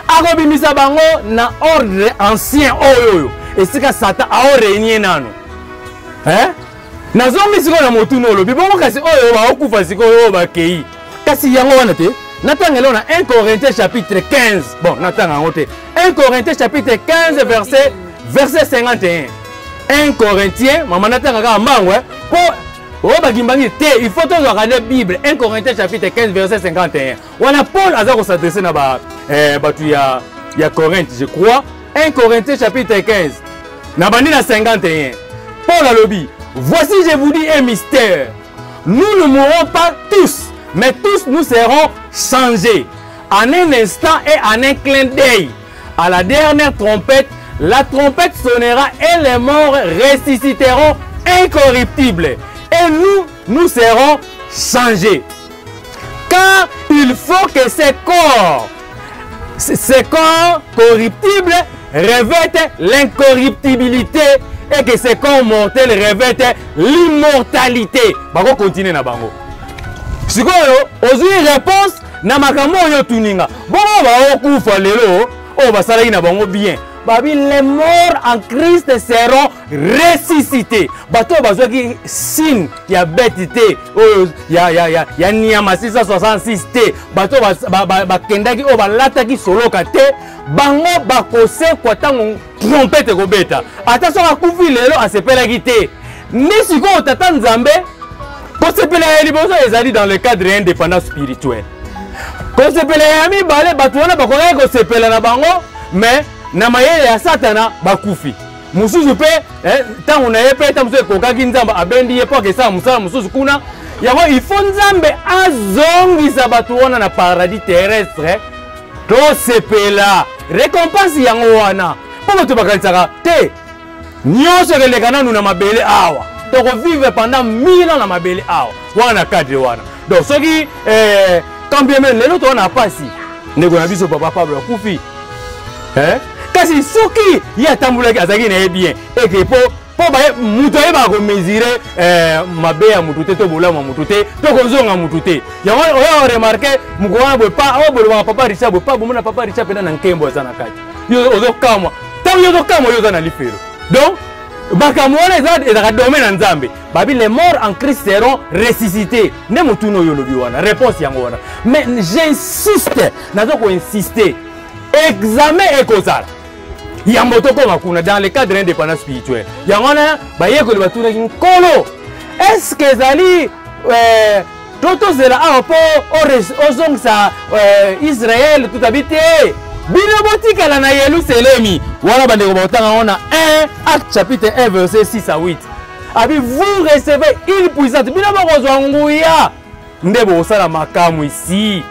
Akobimisa bango na ordre ancien oyo oyo esika Satan aorenie nano. Nazongi sikoyo na motuna olobi bongo, kasi oyo baokufa sikoyo oyo bakei, kasi yango wana te. Natanga eloko na 1 Corinthiens chapitre 15. Bon, natanga yango te. 1 Corinthiens chapitre 15 verset 51. 1 Corinthiens, mama, natanga kaka mbango mpo oyo bakimbangi te, il faut tozwaka nde Bible. 1 Corinthiens chapitre 15 verset 51 wana Paul aza kos'adresser na bato ya Corinthe, je crois. 1 Corinthiens chapitre 15 na bandi na 51, Paul alobi: voici, je vous dis un mystère, nous ne mourrons pas tous, mais tous nous serons changés, en un instant et en un clin d'œil, à la dernière trompette. La trompette sonnera et les morts ressusciteront incorruptibles, et nous, nous serons changés. Car il faut que ces corps corruptibles revêtent l'incorruptibilité et que ces corps mortels revêtent l'immortalité. Bako continuer na bango. Sikoyo ozwi réponse na makambo oyo tuninga. Bongo baokufa lelo oyo basalaki na bango bien. Babi les morts en Christ seront ressuscités. Bato oyo bazwaki signe ya bête te, oyo ya nyama 666 te, bato oyo bakendaki oyo balataki soloka te, bango bakosekwa ntango trompete ekobeta. Ata soki akufi lelo asepelaki te. Nde sikoyo tata Nzambe kosepela ya liboso ezali dans le cadre ya indépendance spirituelle. Kosepela ya mibale, bato wana bakokaki kosepela na bango, mais na mayele ya Satana bakufi. Mosusu mpe ntango na ye mpe ntango mosusu ekokaki, Nzambe abendi ye mpo akesala mosala mosusu kuna. Yango il faut Nzambe azongisa bato wana na paradis terrestre, tosepela récompense yango wana. Mpo bato bakanisaka te nyonso ekeleka nanu na mabele awa, tokovivre pendant 1000 ans na mabele awa wana na cadre wana. Donc soki quand bien même lelo toza na pasi, ndeko na biso papa Pablo akufi, kasi soki ye atambolaki azalaki na ye bien, eke po moto ayebaka komesure mabe ya motu te, to bolamu ya motu te, to kozonga motu te. Yango oyo oremarquer mokolo wana boye, pa oyo bolobaka papa Richard boye, pa bomona papa Richard mpena na nkembo aza na kati, yo ozokamwa. Ntango yo ozokamwa, yo oza na lifelo. Donc makambo wana ezalaka domaine ya Nzambe. Babi les morts en Christ seront ressuscités. Nde motuna oyo olobi wana, réponse yango wana. Mais j'insiste, naza koinsiste, examen ekozala yambo tokoma kuna dans le cadre indépendance spirituelle. Yango wana bayekoli batunaki Nkolo, est ce que ezali to tozela awa mpo ozongisa Israel? Tutabi te, bino botikala na Yelusalemi. Wana bandeko bakotanga yango na 1 Acte chapitre 1 verset 6 à 8. Abi vous recevez une puissance, bino bokozwa nguya nde bokosala makambo isi.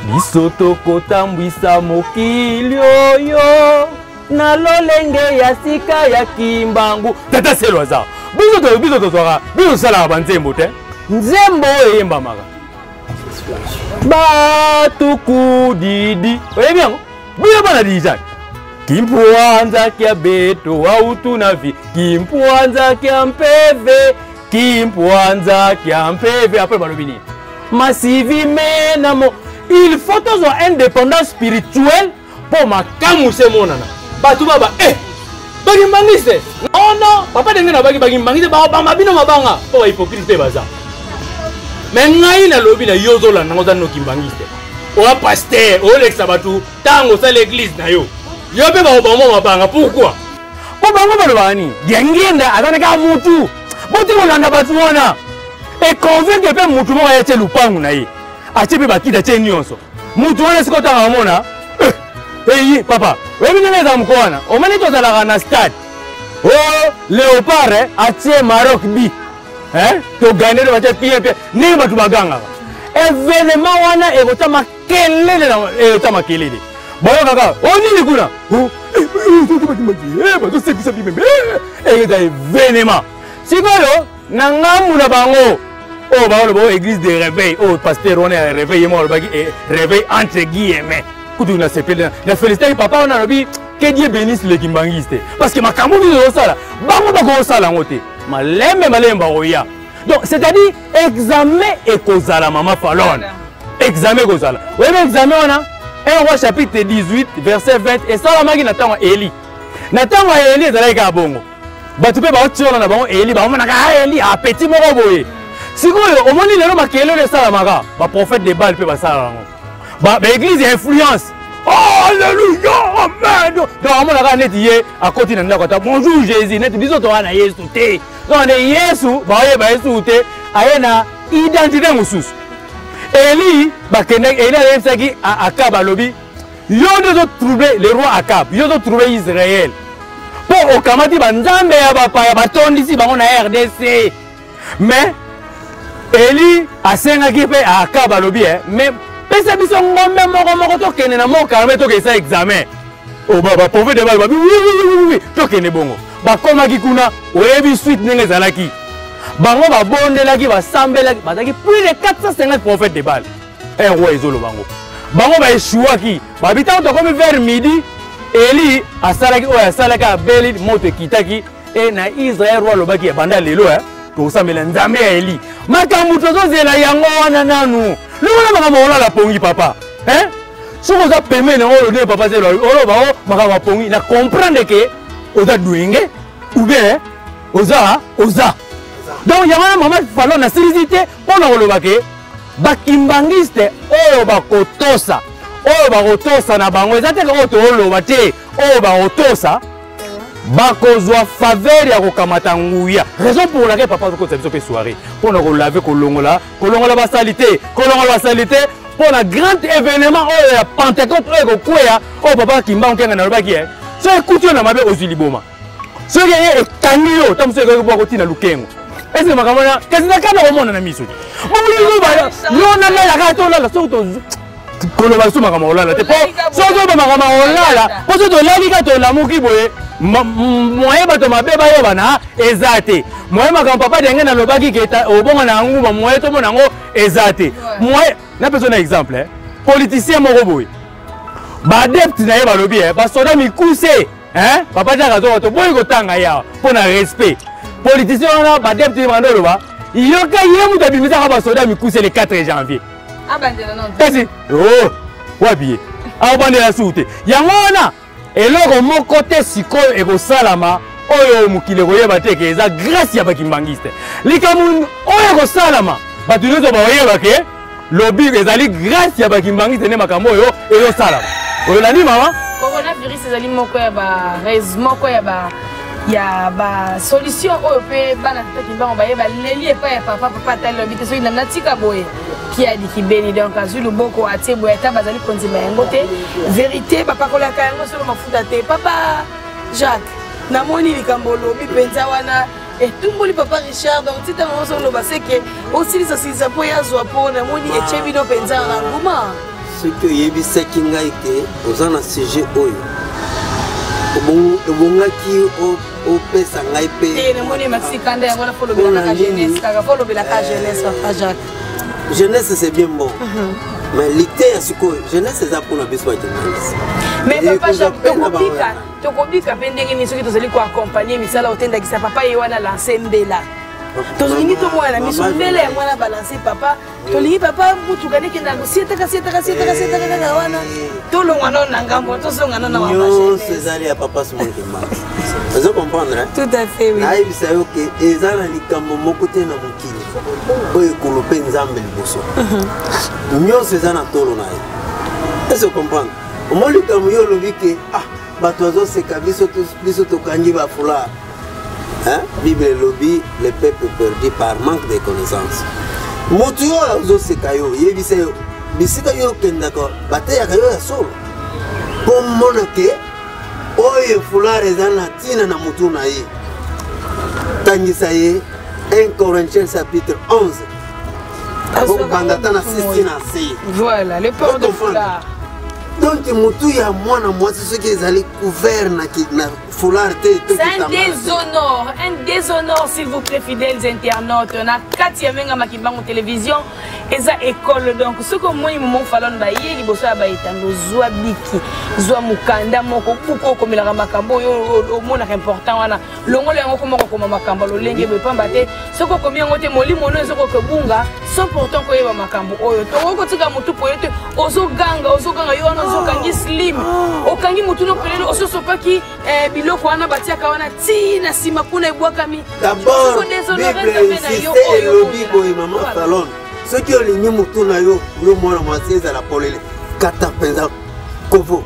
Biso tokotambwisa mokili oyo na lolenge ya sika ya Kimbangu. Tata Selo aza biso, biso tozwaka, biso tosalaka banzembo te. Nzembo oyo eyembamaka Batukudidi oyebi yango bino bana dijak kimpuanza kya beto autu na vi kimpuanza kya mpeve kimpuanza kya mpeve. Après balobi nini? Masivi menamo. Il faut tozwa indépendance spirituelle mpo makambu se emonana. Bato baba eh, bakimbangiste non non papa ndenge nabaki bakimbangiste bakobamba bino mabanga mpo bahypocrite mpe baza. Me ngai nalobi na yo ozolanda ngo oza nokimbangiste oya paster olekisa bato ntango osala eglise na yo, yo mpe bakobamba mabanga. Pourquoi? Mpo bango balobaka nini? Diangienda aza na kaka mutu boti kolanda bato wana econvaincre mpe mutu moko aye atie lupangu na ye, atie mpe bakiti, atie nyonso. Mutu wana sikoyo ntango amona eyi papa, oyebi ndenge ezala moko wana, omoni tozalaka na stade o Léopard atie Maroc bi togane to batie pie pie, ndenge bato bagangaka événement wana ekotya makelele, ekotya makelele, bayokaka o nini kuna bazosekisa bimembe, eza événement. Sikoyo na ngambu na bango oyo baoloba oyo église de réveil, oyo pasteur wana ya réveil ye moko alobaki réveil entre guillemets, kutu nasepeli na félicitaki papa wana, alobi que Dieu bénisse les kimbanguistes, parce que makambo biso tozosala bango bakosala yango te, malembe malembe bakoya. Donc c'est-à-dire examen ekozala, mama Falone, examen ekozala. Oyebi examen wana, 1 Roi chapitre 18 verset 20, esalamaki na ntango ya Eli. Na ntango ya Eli ezalaki kaka bongo, bato mpe baotiola na bango Eli, baomonaka Eli apeti moko boye. Sikoyo omoni lelo makelele esalamaka, baprophète de Baal mpe basalaka yango, baeglise ya influence, oh, alleluya, amen. Donc amonaka neti ye akoti na ndako ata bonjour Jésus, neti biso toza na Yesu te. Donc nde Yesu baoyeba Yesu te, aye na identité mosusu. Eli bakendaki, Eli ayebisaki Akab, alobi yo nde ozotrouble le roi Akab, yo ozotrouble Israel mpo okamati banzambe ya bapaya batondisi bango na RDC. Mais Eli asengaki mpe Akab, alobi mais pesa biso ngombe moko moko tokende na mont Carmel, tokesa examen. Baprophète baloba oui, tokende bongo. Bakomaki kuna, oyebi suite ndenge ezalaki, bango babondelaki, basambelaki, bazalaki plus de 450 prophètes de Baal. Un roi ezoloba yango, bango baeshuwaki babi. Ntango tokomi vers midi, Eli asalaki oyo asalaki, abeli, moto ekitaki e na Israel. Roi alobaki ebanda lelo tokosambela Nzambe ya Eli. Makambo tozozela yango wana nanu longola makambo olala pongi papa, soki oza pembeni yango oyo nde papa zelo oloba o makambo ya pongi na comprendre ke oza dwenge ou bien oza oza. Donc yango wana mama Falo nasilisi te mpo na koloba ke bakimbangiste oyo bakotosa, oyo bakotosa na bango eza te oyo tooloba te, oyo bakotosa bakozwa faveur ya kokamata nguya. Raison pour laquelle papa azokotisa biso mpe soirée mpo na kolave, kolongola, kolongola basali te, kolongola basali te mpo na grand événement oyo ya Pentecôte oyo ekokweya, oyo papa Kimbangu Kiangani alobaki soki ekuti yo na mabe ozwi liboma, soki eye ekangi yo ta mosusu ekoki bwako ntina lukengo. Ese makambo wana kasi na kanda komona na miso te, yo nalalaka tolala, soki koloba lisusu makambo kolala te, po soki ozoba makambo kolala, po soki tolali ka tolamuki boye, moye bato mabe bayebana eza te, moye makambo papa Denge nalobaki ke obonga na yango, moye tomona yango eza te. Moye napesa na exemple, politicien moko boye, baadepte na ye balobi basoda mikuse, papa Jacques azoka toboyi kotanga ye awa mpo na respect. Politicien wana, baadepte ye bando oloba yoka ye moto abimisaka basoda mikuse le 4 janvier, kasi oh, wapi ye akobandela suku te. Yango wana eloko moko te sikoyo ekosalama oyo mokili ekoyeba te ke eza grâce ya bakimbangiste. Likambo oyo ekosalama, bato nyonso bakoyeba ke lobi ezali grâce ya bakimbangiste nde makambo oyo ezosalama. Oyolandi mama? Coronavirus ezali moko ya ba moko ya ba solution oyo mpe bana tata Kimbango baye baleli epai ya papa. Papa atali, lobi te soki natika boye kiadi kibeni. Donc azwi loboko atie boye, ata bazali kondima yango te, vérité bapakolaka yango solo mafuta te. Papa Jacques, namoni likambo olobi mpenza wana etumboli papa Richard. Donc ti ntango ozoloba seke osilisa silisa mpo ye azwa, mpo namoni etie bino mpenza na nguma. Soki oyebisaki ngai ke oza na sujet oyo, ebongaki opesa ngai mpe. Namoni maxi kanda yango wana, fo olobelaka jeunesse, kaka fo olobelaka jeunesse, papa Jacques. Jeunesse, c'est bien bon, mais liteya sikoyo jeunesse eza mpona biso bakimangisi. Mais papa Jacques, tokobika, tokobika mpe ndenge nini soki tozali koaccompagne misala otendakisa papa ye wana lance mbela? Tolingi tomona na miso mbela yango wana balance papa. Tolingi papa mutuka nekenda kosietaka sietaka sietaka sietaka kaka wana. Tolongwa nano na ngambo, tozonga nano na nyonso ezali ya papa Simon Kimbangu. Ozo comprendre? Tout à fait, oui. Nayebisa yo ke eza na likambo moko te na mokili oyo ekolo mpe Nzambe liboso. Nyonso eza na tolo na ye. Ese comprendre? Omoni likambo yo olobi ke ah, bato bazoseka biso, biso tokangi bafoulard. Hein? Bible elobi le peuple perdu par manque de connaissance. Motu oyo azoseka yo, yebisa yo bisika yo okendaka bateyaka yo ya solo, mpo mona ke oyo foulard eza na ntina na motu na ye. Tangisa ye 1 Corinthiens chapitre 11, akokobanda ata na 6 na se. Voilà le port de foulard. Donc motu ya mwana mwasi soki ezali couvert na foulard te. C'est un déshonneur, un déshonneur, s'il vous plaît, fidèles internautes. Na kati ya Menga Makimbangu Télévision, eza école. Donc soki omoni momo Falon baye liboso ya baetando, zwa biki, zwa mokanda moko, buku okomelaka makambo oyo omonaka important wana, longola yango, koma kokoma makambo lolenge boye, pamba te soki okomi yango te, molimo no ezokoka ebunga sans pourtant koyeba makambo oyo. Tokoki kotika motu poye te. Ozoganga, ozoganga yo wana, ozokangi slim, okangi motu no pelele, ososopaki biloko wana batiaka wana ti na nsima kuna ebwakami. D'abord Bible insiste, elobi boye, mama Falon, soki olingi motu na yo, yo mwana mwasi, ezala polele, kata mpenza kovo,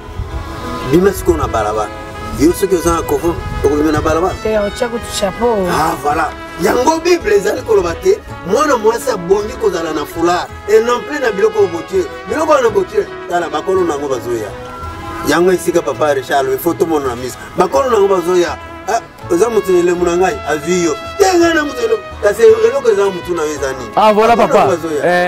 bima sikoyo na balabala. Yo soki oza na kovo, okobima na balabala? Te, otya kutu chapeau. Ah voilà, yango Bible ezali koloba te mwana mwasi abongi kozala na foulard et non plus na biloko oyo botie, biloko wana botie. Tala bakolo nango bazoya, yango esika papa Richard alobi fo tomona na miso bakolo nango bazoya. Ah, oza motu na elembo na ngai, azwi yo te, ngai na motu eloko, kasi eloko eza motu na yo eza nini? Ah voilà papa,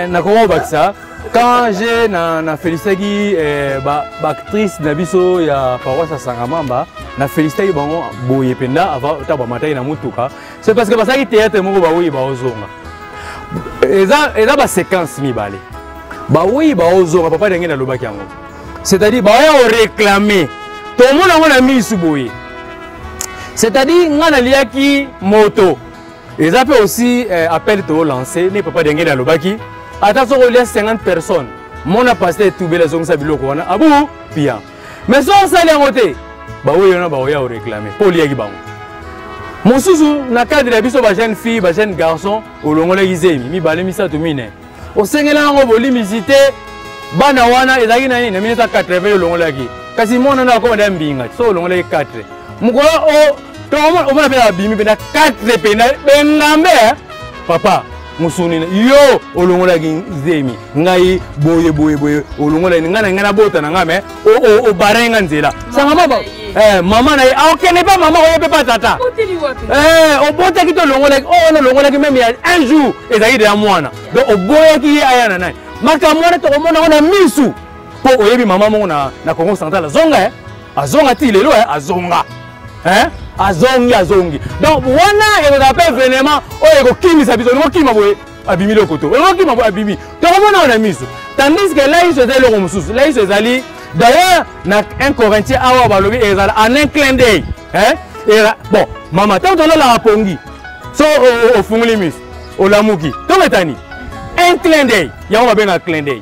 nakoma kobakisa quand j'ai na félicitaki ba baactrice na biso ya paroisse ya Sangamamba, na félicitaki bango boye mpenza avant ntango bamataki na motuka, c'est parce que basalaki théâtre moko, baoyi baozonga, eza baséquence mibale, baoyi baozonga. Papa, ndenge nalobaki yango, c'est-à-dire baoya koréclame, tomona yango na misu boye, c'est-à-dire ngai naliaki moto. Eza mpe aussi appel tolance ne papa ndenge nalobaki, ata soki olia 50 personnes, mona pasteur etubeli, azongisa biloko wana abu pia. Mais soki osali yango te, baoyo wana baoya koréclame mpo oliaki bango mosusu. Na cadre ya biso bajeune fille, bajeune garçon, olongolaki zemi mibale, misato, mine, osengela yango bolimisi te. Bana wana ezalaki na nini na 1980 olongolaki, kasi mwana na akoma da mbinga. So olongolaki 4 mokolo o omona mpe abimi mpenza 4 pena bengambe. Papa mosuni yo olongolaki zemi ngai boye boye boye, olongolaki ngai na ngai nabota na ngai, me obarai nga nzela sanga mama, mama na ye akokende mpe mama oye mpe pa tata obotaki te, olongolaki oyo wana, olongolaki meme ya un jour, ezalaki deya mwana, donc oboyaki ye aya na nani. Makambo wana tokomona yango na misu, mpo oyebi mama moko na Congo Central azonga, azonga ti lelo, azonga, azongi, azongi. Donc wana ekozala mpe événement oyo ekokimisa biso. Olingo boye, abimi lokoto, olingo boye, abimi, tokomona oyo na miso. Tandis que laiso eza eloko mosusu. Laiso ezali d'ailleurs na 1 Corinthien awa, balobi ezala en un clin d'œil. Bon mama, ntango tolalaka pongi, so ofungoli miso, olamuki, ntongo etani, un clin d'œil, yango babengaka clin d'œil.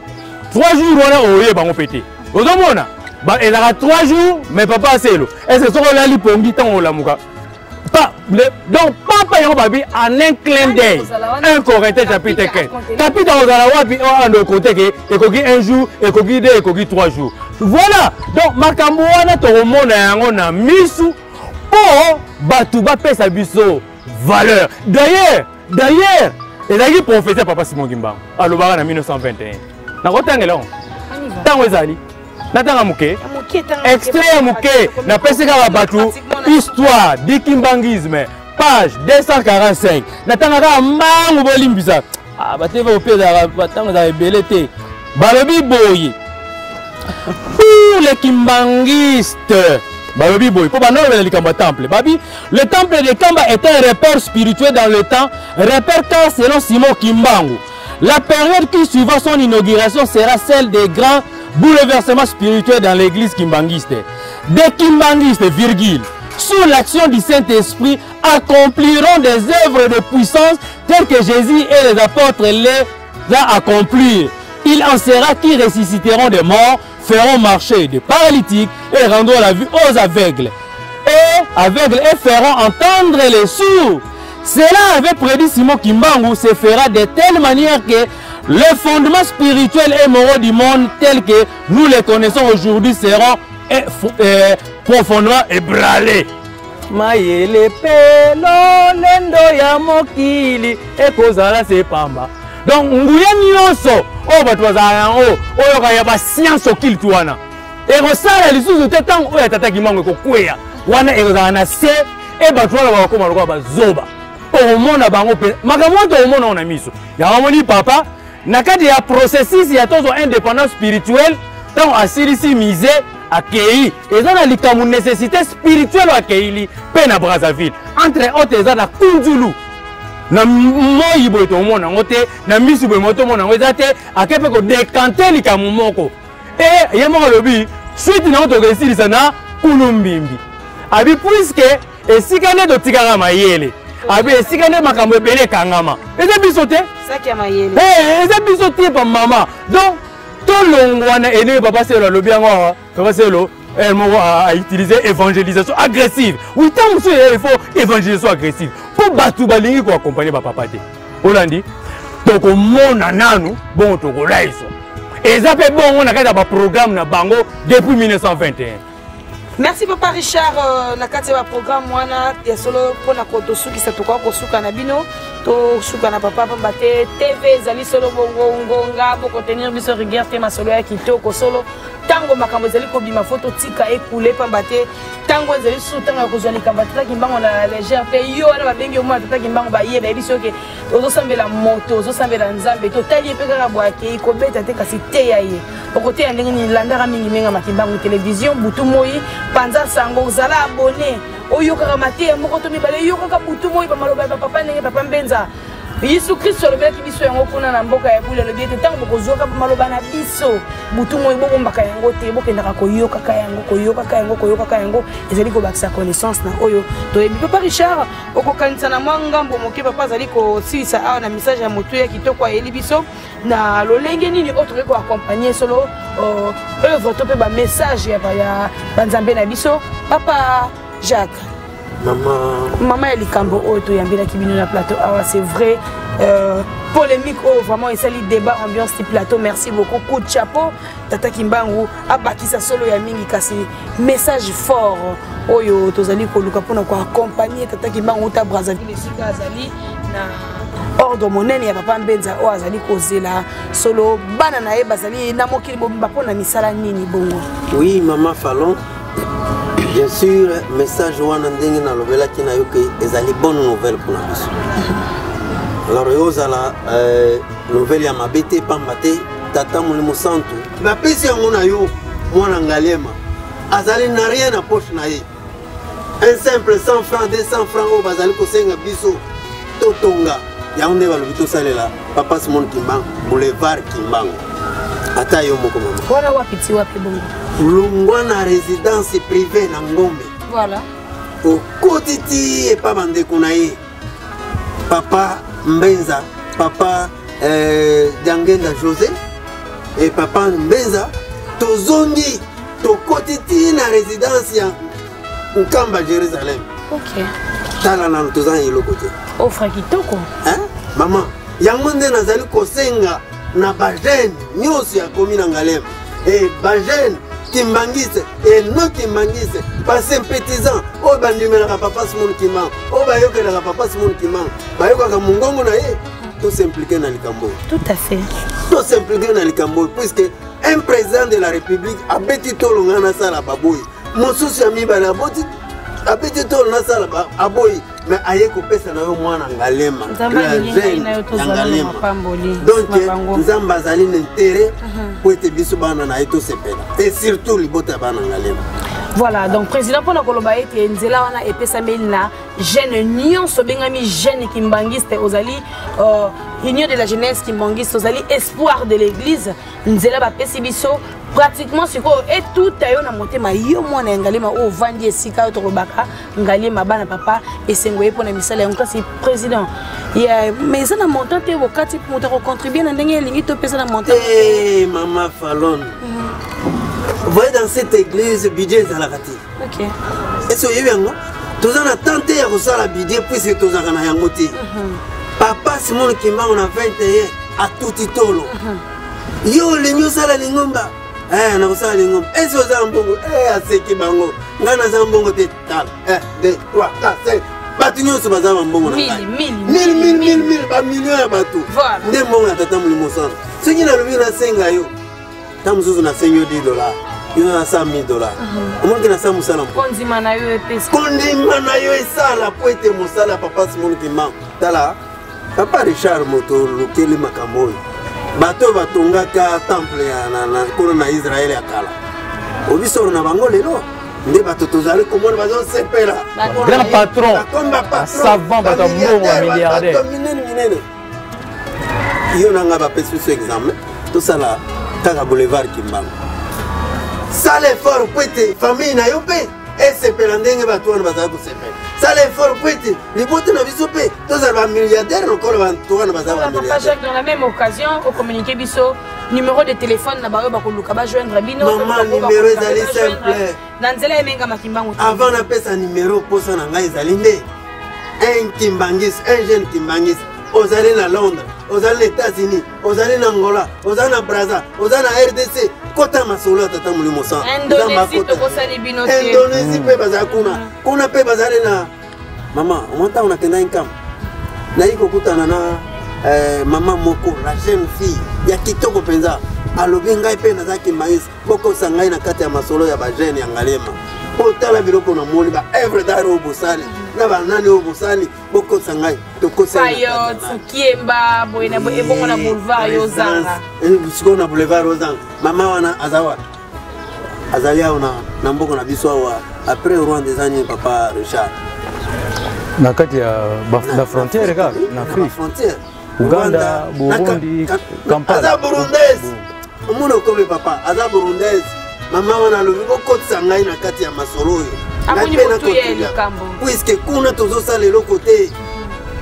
3 jours wana oyeba yango mpe te, ozomona ezalaka 3 jours. Mais papa aselo, est ce que soki olali pongi, ntango olamuka pa, donc papa, yango babi en un clin d'œil, 1 Corinthien chapitre 15 chapitre kozala wapi ando kote ke ekoki un jour, ekoki deux, ekoki 3 jours. Voilà, donc makambo wana tokomona yango na misu mpo bato bapesa biso valeur. D'ailleurs ezalaki prophétie papa Simon Kimbangu alobaka na 1921. Nakotangela yango ntango ezali, natanga moke, extrait ya moke napesi kaka bato, Histoire du kimbanguisme, page 245. Natanga kaka mbangu, bolimbisa. Ah, bateva opezaka batango ezala ebele te. Balobi boye, pour les kimbanguistes, balobi boye, mpo bandolobela likambo ya temple, babi le temple de Kamba est un repère spirituel dans le temps, repère car selon Simon Kimbangu. La période qui suivra son inauguration sera celle des grands bouleversements spirituels dans l'église kimbanguiste. Des kimbanguistes, virgule, sous l'action du Saint-Esprit, accompliront des œuvres de puissance telles que Jésus et les apôtres les a accomplies. Il en sera qui ressusciteront des morts, feront marcher des paralytiques et rendront la vue aux aveugles. Et aveugles et feront entendre les sourds. Cela avait prédit Simon Kimbangu se fera de telle manière que les fondements spirituels et moraux du monde tels que nous les connaissons aujourd'hui seront profondément ébranlés. Mayele pe lolendo ya mokili ekozala se pamba. Donc nguya nyonso oyo bato bazala yango oyoka ya bascience occulte wana ekosala lisusu te ntango oyo ya tata Kimbangu ekokweya wana ekozala na se e bato wana bakokoma lokola bazoba. Okomona bango mpe makambo wana tokomona ngo na miso yango. Amoni papa na kati ya processus ya tozwa indépendance spirituelle, ntango asilisi musée akei, eza na likambo nécessité spirituelle oyo akeili mpe na Brazzaville, entre autres eza na Kunzulu. Na moi boye tokomona yango te, na misu boye mo tomona yango eza te. Ake mpe kodécanter likambo moko e ye moko alobi suite nango tokoesilisa na Kulumbimbi. Abi puisque esika nde totikaka mayele, abi esika nde makambo ebele ekangama, eza biso te, eza biso te pa mama. Donc tolongwa na elenge. Papa Selo alobi yango awa. Papa Selo moko autiliser évangélisation agressive. Oui, ntango mosusu il faut évangélisation agressive mpo bato balingi koaccompagner bapapa te. Olandi, tokomona nanu bongo, tokolaiswa eza mpe bongo na kati ya baprogramme na bango depuis 1921. Merci papa Richard. Na kati ya baprogramme wana ya solo, mpona tosukisa, tokoka kosuka na bino, tosuka na papa, pamba te TV ezali solo bongo ngonga. Bokotenir biso rigueur te, masolo ya kitoko solo. Ntango makambo ezali kobima, fo totika ekule, pamba te ntango ezali susu ntango ya kozwa likambo ya tata Kimbango na légère te. Yo wana babengi yo mwana tata Kimbango, baye bayebi soki ozosambela moto, ozosambela Nzambe. Totali ye mpe kaka boye, akei kobeta te, kasi teya ye. Okoteya ndenge nini? Landaka mingi Menga Makimbangu Télévision butu moi, panza sango, ozala abonné, oyokaka mateya moko to mibale, yokaka butu moi bamaloba ya bapapa, ndenge papa Mbenza Yesu Kristo alobelaki biso yango kuna na mboka ya bule. Alobi ete ntango bokozwaka maloba na biso butu moi, bobombaka yango te, bokendaka koyokaka yango, koyokaka yango, koyokaka yango, ezali kobakisa connaissance na oyo toyebi. Papa Richard, okokanisa na mwa ngambo moke papa azali kosilisa awa na message ya motu ya kitoko ayeli biso na lolenge nini oyo tokoki koaccompagner solo œuvre to mpe bamessage ya banzambe na biso? Papa Jacques. Mama. Mama ya likambo oyo toyambelaki bino na plateau awa, c'est vrai, polémique oyo vraiment esali débat, ambiance du plateau. Merci beaucoup, coup de chapeau. Tata Kimbangu abakisa solo ya mingi, kasi message fort oyo tozali koluka mpona koaccompagner tata Kimbangu uta Brazzaville, esika azali na ordre monene ya papa Mbenza oyo azali kozela solo bana na ye bazali na mokili mobimba mpona misala nini bongo? Oui, mama Falon, bien sûr, message wana ndenge nalobelaki na yo ke ezali bonne nouvelle mpona biso. Alors oyo ozala nouvelle ya mabe te, pamba te tata Molimo Santu bapesi yango na yo. Mwana Ngaliema azali na rien na poche na ye, un simple 100 francs, 200 francs oyo bazali kosenga biso totonga yango nde balobi tosalela papa Simon Kimbangu boulevard Kimbangu. Ata yo moko, mama. Wana wapi ti wapi bongo? Longwa na résidence privée na Ngombe. Voilà. Okoti ti epa bandeko na ye papa Mbenza, papa Diangenda José e papa Mbenza. Tozongi, tokoti ti na résidence ya Nkamba Jérusalem. Tala nanu, toza na eloko te. Offre kitoko. Hein? Mama, yango nde nazali kosenga na bajeune nyonso ya komi na Ngalema e bajeune kimbangiste e non kimbangiste, basympathisant oyo bandimelaka papa Simon Kimbangu, oyo bayokelaka papa Simon Kimbangu, bayokaka mongongo na ye, tos'impliquer na likambo oyo. Tout à fait. Tos'impliquer na likambo oyo, puisque un président de la République abeti tolo, ngai nasala, baboyi. Mosusu ya mibale aboti, abeti tolo, nasala, aboyi. Mais aye kopesa na yo mwana Ngalema, ya Ngalema. Donc Nzambe azali na intérêt po ete biso bana na ye tosepela, et surtout libota ya bana Ngalema. Voilà, donc président, mpona koloba ete nzela wana epesameli na Jeune nyonso obengami jeune kimbangiste, ozali union de la jeunesse kimbangiste, ozali espoir de l'église. Nzela bapesi biso pratiquement sikoyo etuta yo na motema, yo mwana ya Ngaliema oyo ovandi esika oyo tokolobaka Ngaliema, bana papa esengo ye mpona misala yango. Kasi président, mais eza na montant te bokati, moto akocontribue na ndenge elingi to pesa na montant? Hey, mama Falon, voyez, dans cette église budget ezalaka te. Ese oyebi yango, toza na temps te ya kosala budget puisque tozalaka na yango te. Papa Simon Kimbangu na 21 atuti tolo. Yo olingi osala lingomba, nakosala lingomba, ese oza na mbongo? Aseki bango, ngai naza mbongo te. Tala, 1 2 3 4 5, bato nyonso baza bambongo na ngai, mille mille mille mille, bamillion ya bato nde mbongo ya tata Molimo Santo. Soki nalobi nasenga yo, ntango mosusu nasengi yo 10 dollar, yo na 100 000 dollar, omoniki nasala mosala. Kondima na yo epesa. Kondima na yo esala po ete mosala ya papa Simon Kimbangu. Tala, papa Richard, moto olukeli makambo oyo, bato oyo batongaka temple ya kuna na Israele ya kala, obisoro na bango lelo nde bato tozali komona bazosepela. Grand patron, savant, bato ya mbongo ya milliardaire. Minene minene. Yo na ngai bapesi biso examen, tosala kaka boulevard Kimbangu. Sala effort po ete famille na yo mpe esepela ndenge bato wana bazali kosepela. Sala effort po ete libota na biso mpe tozala bamilliardaire lokola bato wana baza. Papa Jacques, dans la même occasion ocommunique biso numéro de téléphone na baoyo bakoluka bajoindre bino. Mama, numéro ezali simple. Na nzela emengama Kimbangu. Avant napesa numéro, posa na ngai ezali nde un kimbangiste, un jeune kimbangiste, ozali na Londres, ozali na États-Unis, ozali na Angola, ozali na Braza, ozali na RDC, kota masolo ya tata Molimo Santo. Indonésie tokosali bino te. Indonésie mpe bazali kuna, kuna mpe bazali na mama omoi. Ntango nakendaki nkamba, nayi kokutana na mama moko, la jeune fille ya kitoko mpenza. Alobi: "Ngai mpe naza kimbangiste, bokosa ngai na kati ya masolo ya bajeune ya Ngaliema, mpo tala biloko namoni, ba œuvre d'art oyo bosali na banani oyo bosali, bokosa ngai." Tokosa Kiemba boye na boye, ebongo na boulevard yo ozanga. Sikoyo na boulevard ozanga, mama wana aza wapi? Azali awa na mboka na biso awa, après Rwanda eza nini, papa Richard? Na kati ya na frontière kaka na Afrique. Frontière. Uganda, Burundi, Kampala. Aza burundaise, omona okomi papa, aza burundaise. Mama wana alobi: "Bokotisa ngai na kati ya masolo oyo." Amoni motuya ya likambo. Puisque kuna tozosala eloko te,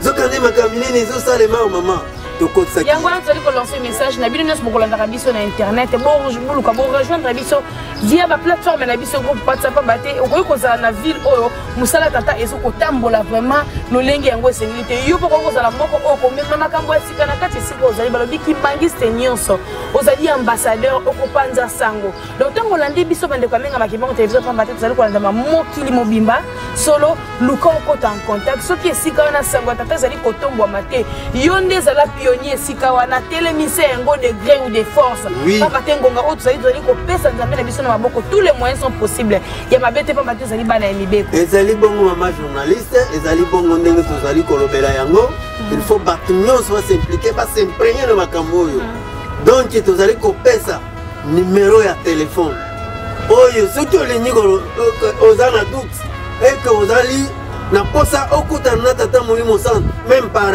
zokande makambo nini ezosalema oyo, mama, tokotisaki. Yango wana tozali kolancer message na bino nyonso bokolandaka biso na internet, boluka borejoindre biso via baplateforme na biso, groupe WhatsApp. Pamba te okoki kozala na ville oyo mosala tata ezokotambola vraiment lolenge yango esengeli te, yo mpo okoki kozala moko oyo komema makambo ya sika na kati esika ozali. Balobi kimbangiste nyonso ozali ambassadeur, okopanza sango. Donc ntango olandi biso, bandeko ya Menga Kimbangu Télévision, pamba te tozali kolandama mokili mobimba, solo luka okota en contact. Soki esika wana sango ya tata ezali kotombwama te, yo nde ezala pionnier esika wana, telemisa yango de gré ou de force. Pamba te ngonga oyo tozali kopesa Nzambe na biso na maboko, tous les moyens sont possibles ya mabe te, pamba te ezali bana ya mibeko. Ezali bongo, mama journaliste, ezali bongo ndenge tozali kolobela yango. Il faut bato nyonso bas'impliquer, bas'imprégner na makambo oyo. Donc tozali kopesa numero ya telefone oyo soki olingi, oza na doute eke ozali na posa okutana na tata Molimo Santo, même par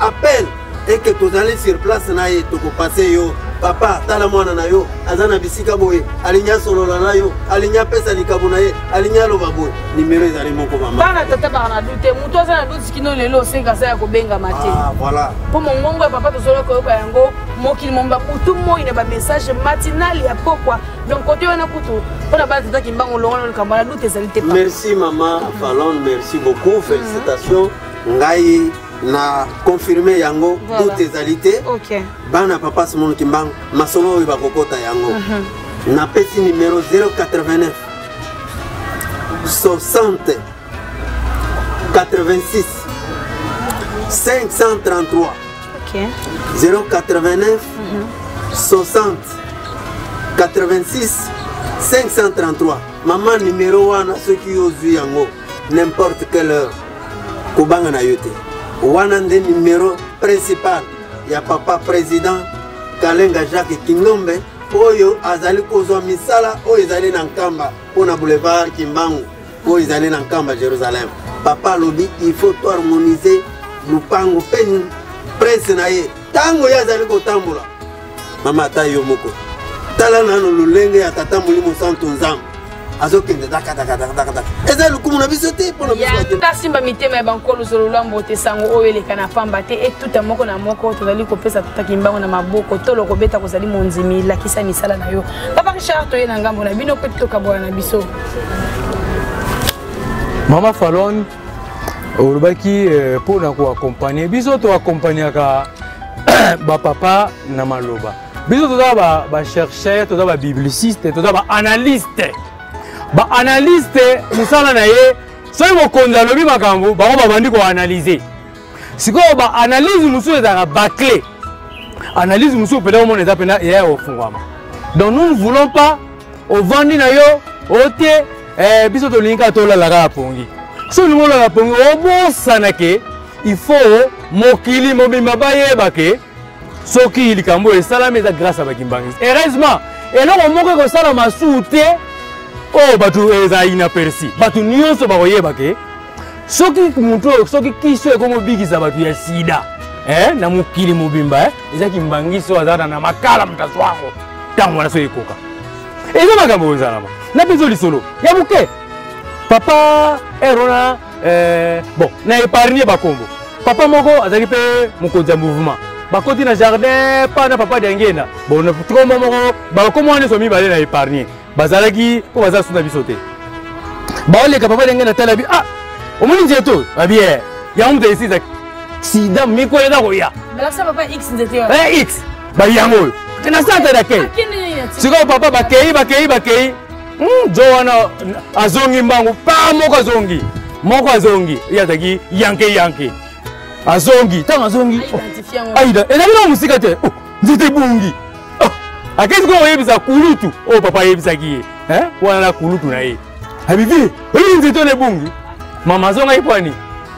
appel, eke tozali sur place na ye, tokopase yo: "Papa, tala mwana na yo aza na bisika boye, alingi asolola na yo, alingi apesa likambo na ye, alingi aloba boye." Nimero ezali moko, mama. Bana tata baka na doute, moto aza na doute kino lelo osenga aza ya kobengama te. Ah, voilà. Mpo mongongo ya papa tozali koyoka yango mokili momba, butu moi, na bamessage matinal ya pokwa. Donc kote wana kutu mpona bana tata Kimbangu, longo na likambo na doute ezali te. Merci mama Falon, merci beaucoup, félicitations. Ngai na confirme yango. Voilà. Doute ezali te. Bana papa Simon Kimbangu, masolo oyo bakokota yango. Napesi numero 089 60 86 533. 089 60 86 533. Mama, numero wana soki yo ozwi yango n'importe quelle heure, kobanga na yo te. Wana nde numero principal ya papa président Kalenga Jacques Kingombe, oyo azali kozwa misala oyo ezali na Nkamba mpo na boulevard Kimbangu oyo ezali na Nkamba Jérusalem. Papa alobi il faut to harmoniser lupango mpe prince na ye ntango ye azali kotambola. Mama, ata yo moko tala nano lolenge ya tata Molimo Santo Nzambe azokende dakadakadakadaka, eza lokumu na biso te mpona biso. Tasimba mitema ya bankolo zololwambo te. Sango oyo eleka na pamba te. Etuta moko na moko tozali kopesa Tata Kimbangu na maboko tolo kobeta kozali mondimi, lakisa misala na yo. Papa Richard, toye na ngambo na bino mpe tokabola na biso. Mama Falon, olobaki mpo na koaccompagne biso, toaccompagnaka bapapa na maloba. Biso toza bachercheur, toza babibliciste, toza baanalyste. Baanalyste, mosala na ye, soki mokonzi alobi makambo, bango babandi koanalyse. Sikoyo baanalyse mosusu ezalaka baclé, analyse mosusu mpenza omona eza mpenza eya ya kofungwama. Donc nous ne voulons pas ovandi na yo ote biso tolingi kaka tolala kaka pongi. So olingi olala pongi, obosana ke il faut mokili mobimba bayeba ke soki likambo oyo esalami, eza grâce ya bakimbangisi. Heureusement, eloko moko ekosala masusu te oyo bato ezala inaperci. Bato nyonso bakoyeba ke soki moto oyo, soki kisi oyo ekomobikisa bato ya sida na mokili mobimba, eza kimbangisi oyo azalaka na makala. Moto azwango ntango wana, soki ekoka, eza makambo oyo ezalama na biso. Lisolo ya moke, papa erona, bon, na épargne bakombo. Papa moko azalaki mpe mokonzi ya mouvement, bakoti na jardin pa na papa Diangenda. Bon, kombo moko, bakombo wana nyonso mibale na épargne, bazalaki mpo baza su na biso te. Baoleka, papa Diangenda tala bi: "Ah, omoni nzete oyo?" Abi: "Eh, yango moto esisa sida mikolo eza koya." Balakisa papa X nzete wana. X bayango oyo na centre d'accueil. Sikoyo papa bakei, bakei, bakei, jo wana azongi mbangu pa moko, azongi moko, azongi ye azalaki yanke yanke. Azongi, ntango azongi, aida ezalaki na mosika te. Oh, nzete ebungi. Oh, akei sikoyo koyebisa kulutu oyo papa ayebisaki ye wana na kulutu na ye abivi: "Oyebi nzete wana ebungi." Mama azongaki pwani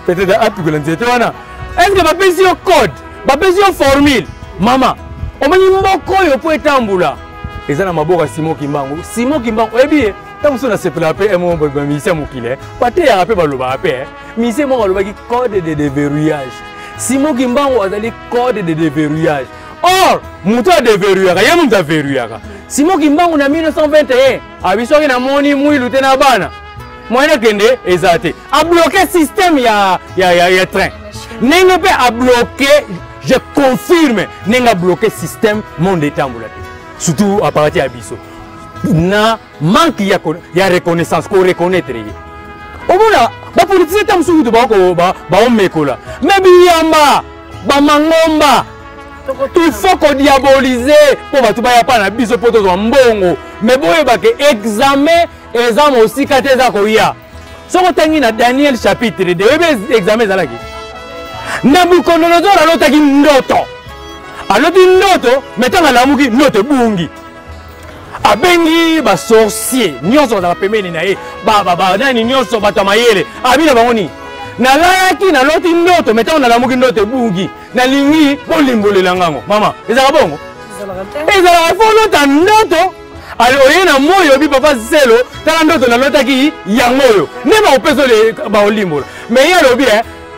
peut-être apikola nzete wana. Est-ce bapesi yo code, bapesi yo formule? Mama, omoni mboka oyo mpo etambula eza na maboko ya Simon Kimbangu. Simon Kimbangu, oyebi ye, ntango mosusu nasepelaka mpe emo bamusicien mokili bateyaka mpe balobaka mpe musicien moko alobaki code de déverrouillage. Simon Kimbangu azali code de déverrouillage. Or moto adeverrouillaka ye, moto averrouillaka Simon Kimbangu na 1921, abi soki namoni mwilu te na bana moyen akende eza te. Abloke système ya train ndenge mpe abloke, je confirme, ndenge abloke système monde etambola te, surtout à partir ya biso na manque ya reconnaissance, koreconnaître ye. Omona bapoliticien ta mosusu kutu baomekola me biyamba bamangomba, il faut kodiaboliser mpo bato baya pa na biso mpo tozwa mbongo. Me boyeba ke examen eza mosika te, eza koya. Soki otangi na Daniel chapitre 2, oyebi examen ezalaki. Nabukodonozor alotaki ndoto, aloti ndoto, me ntango alamuki, ndoto ebungi. Abengi basorcier nyonso bazalaka pembeni na ye, banani nyonso, bato ya mayele. Abi na bango: "Nini nalalaki? Naloti ndoto, me ntango nalamuki, ndoto ebungi. Nalingi bolimbolela ngango." Mama, ezalaka bongo? Ezalaka fo olota ndoto, ale oye na moi, obi: "Papa Zelo, tala ndoto nalotaki, yango oyo." Nde bakopesa, baolimbola. Me ye alobi,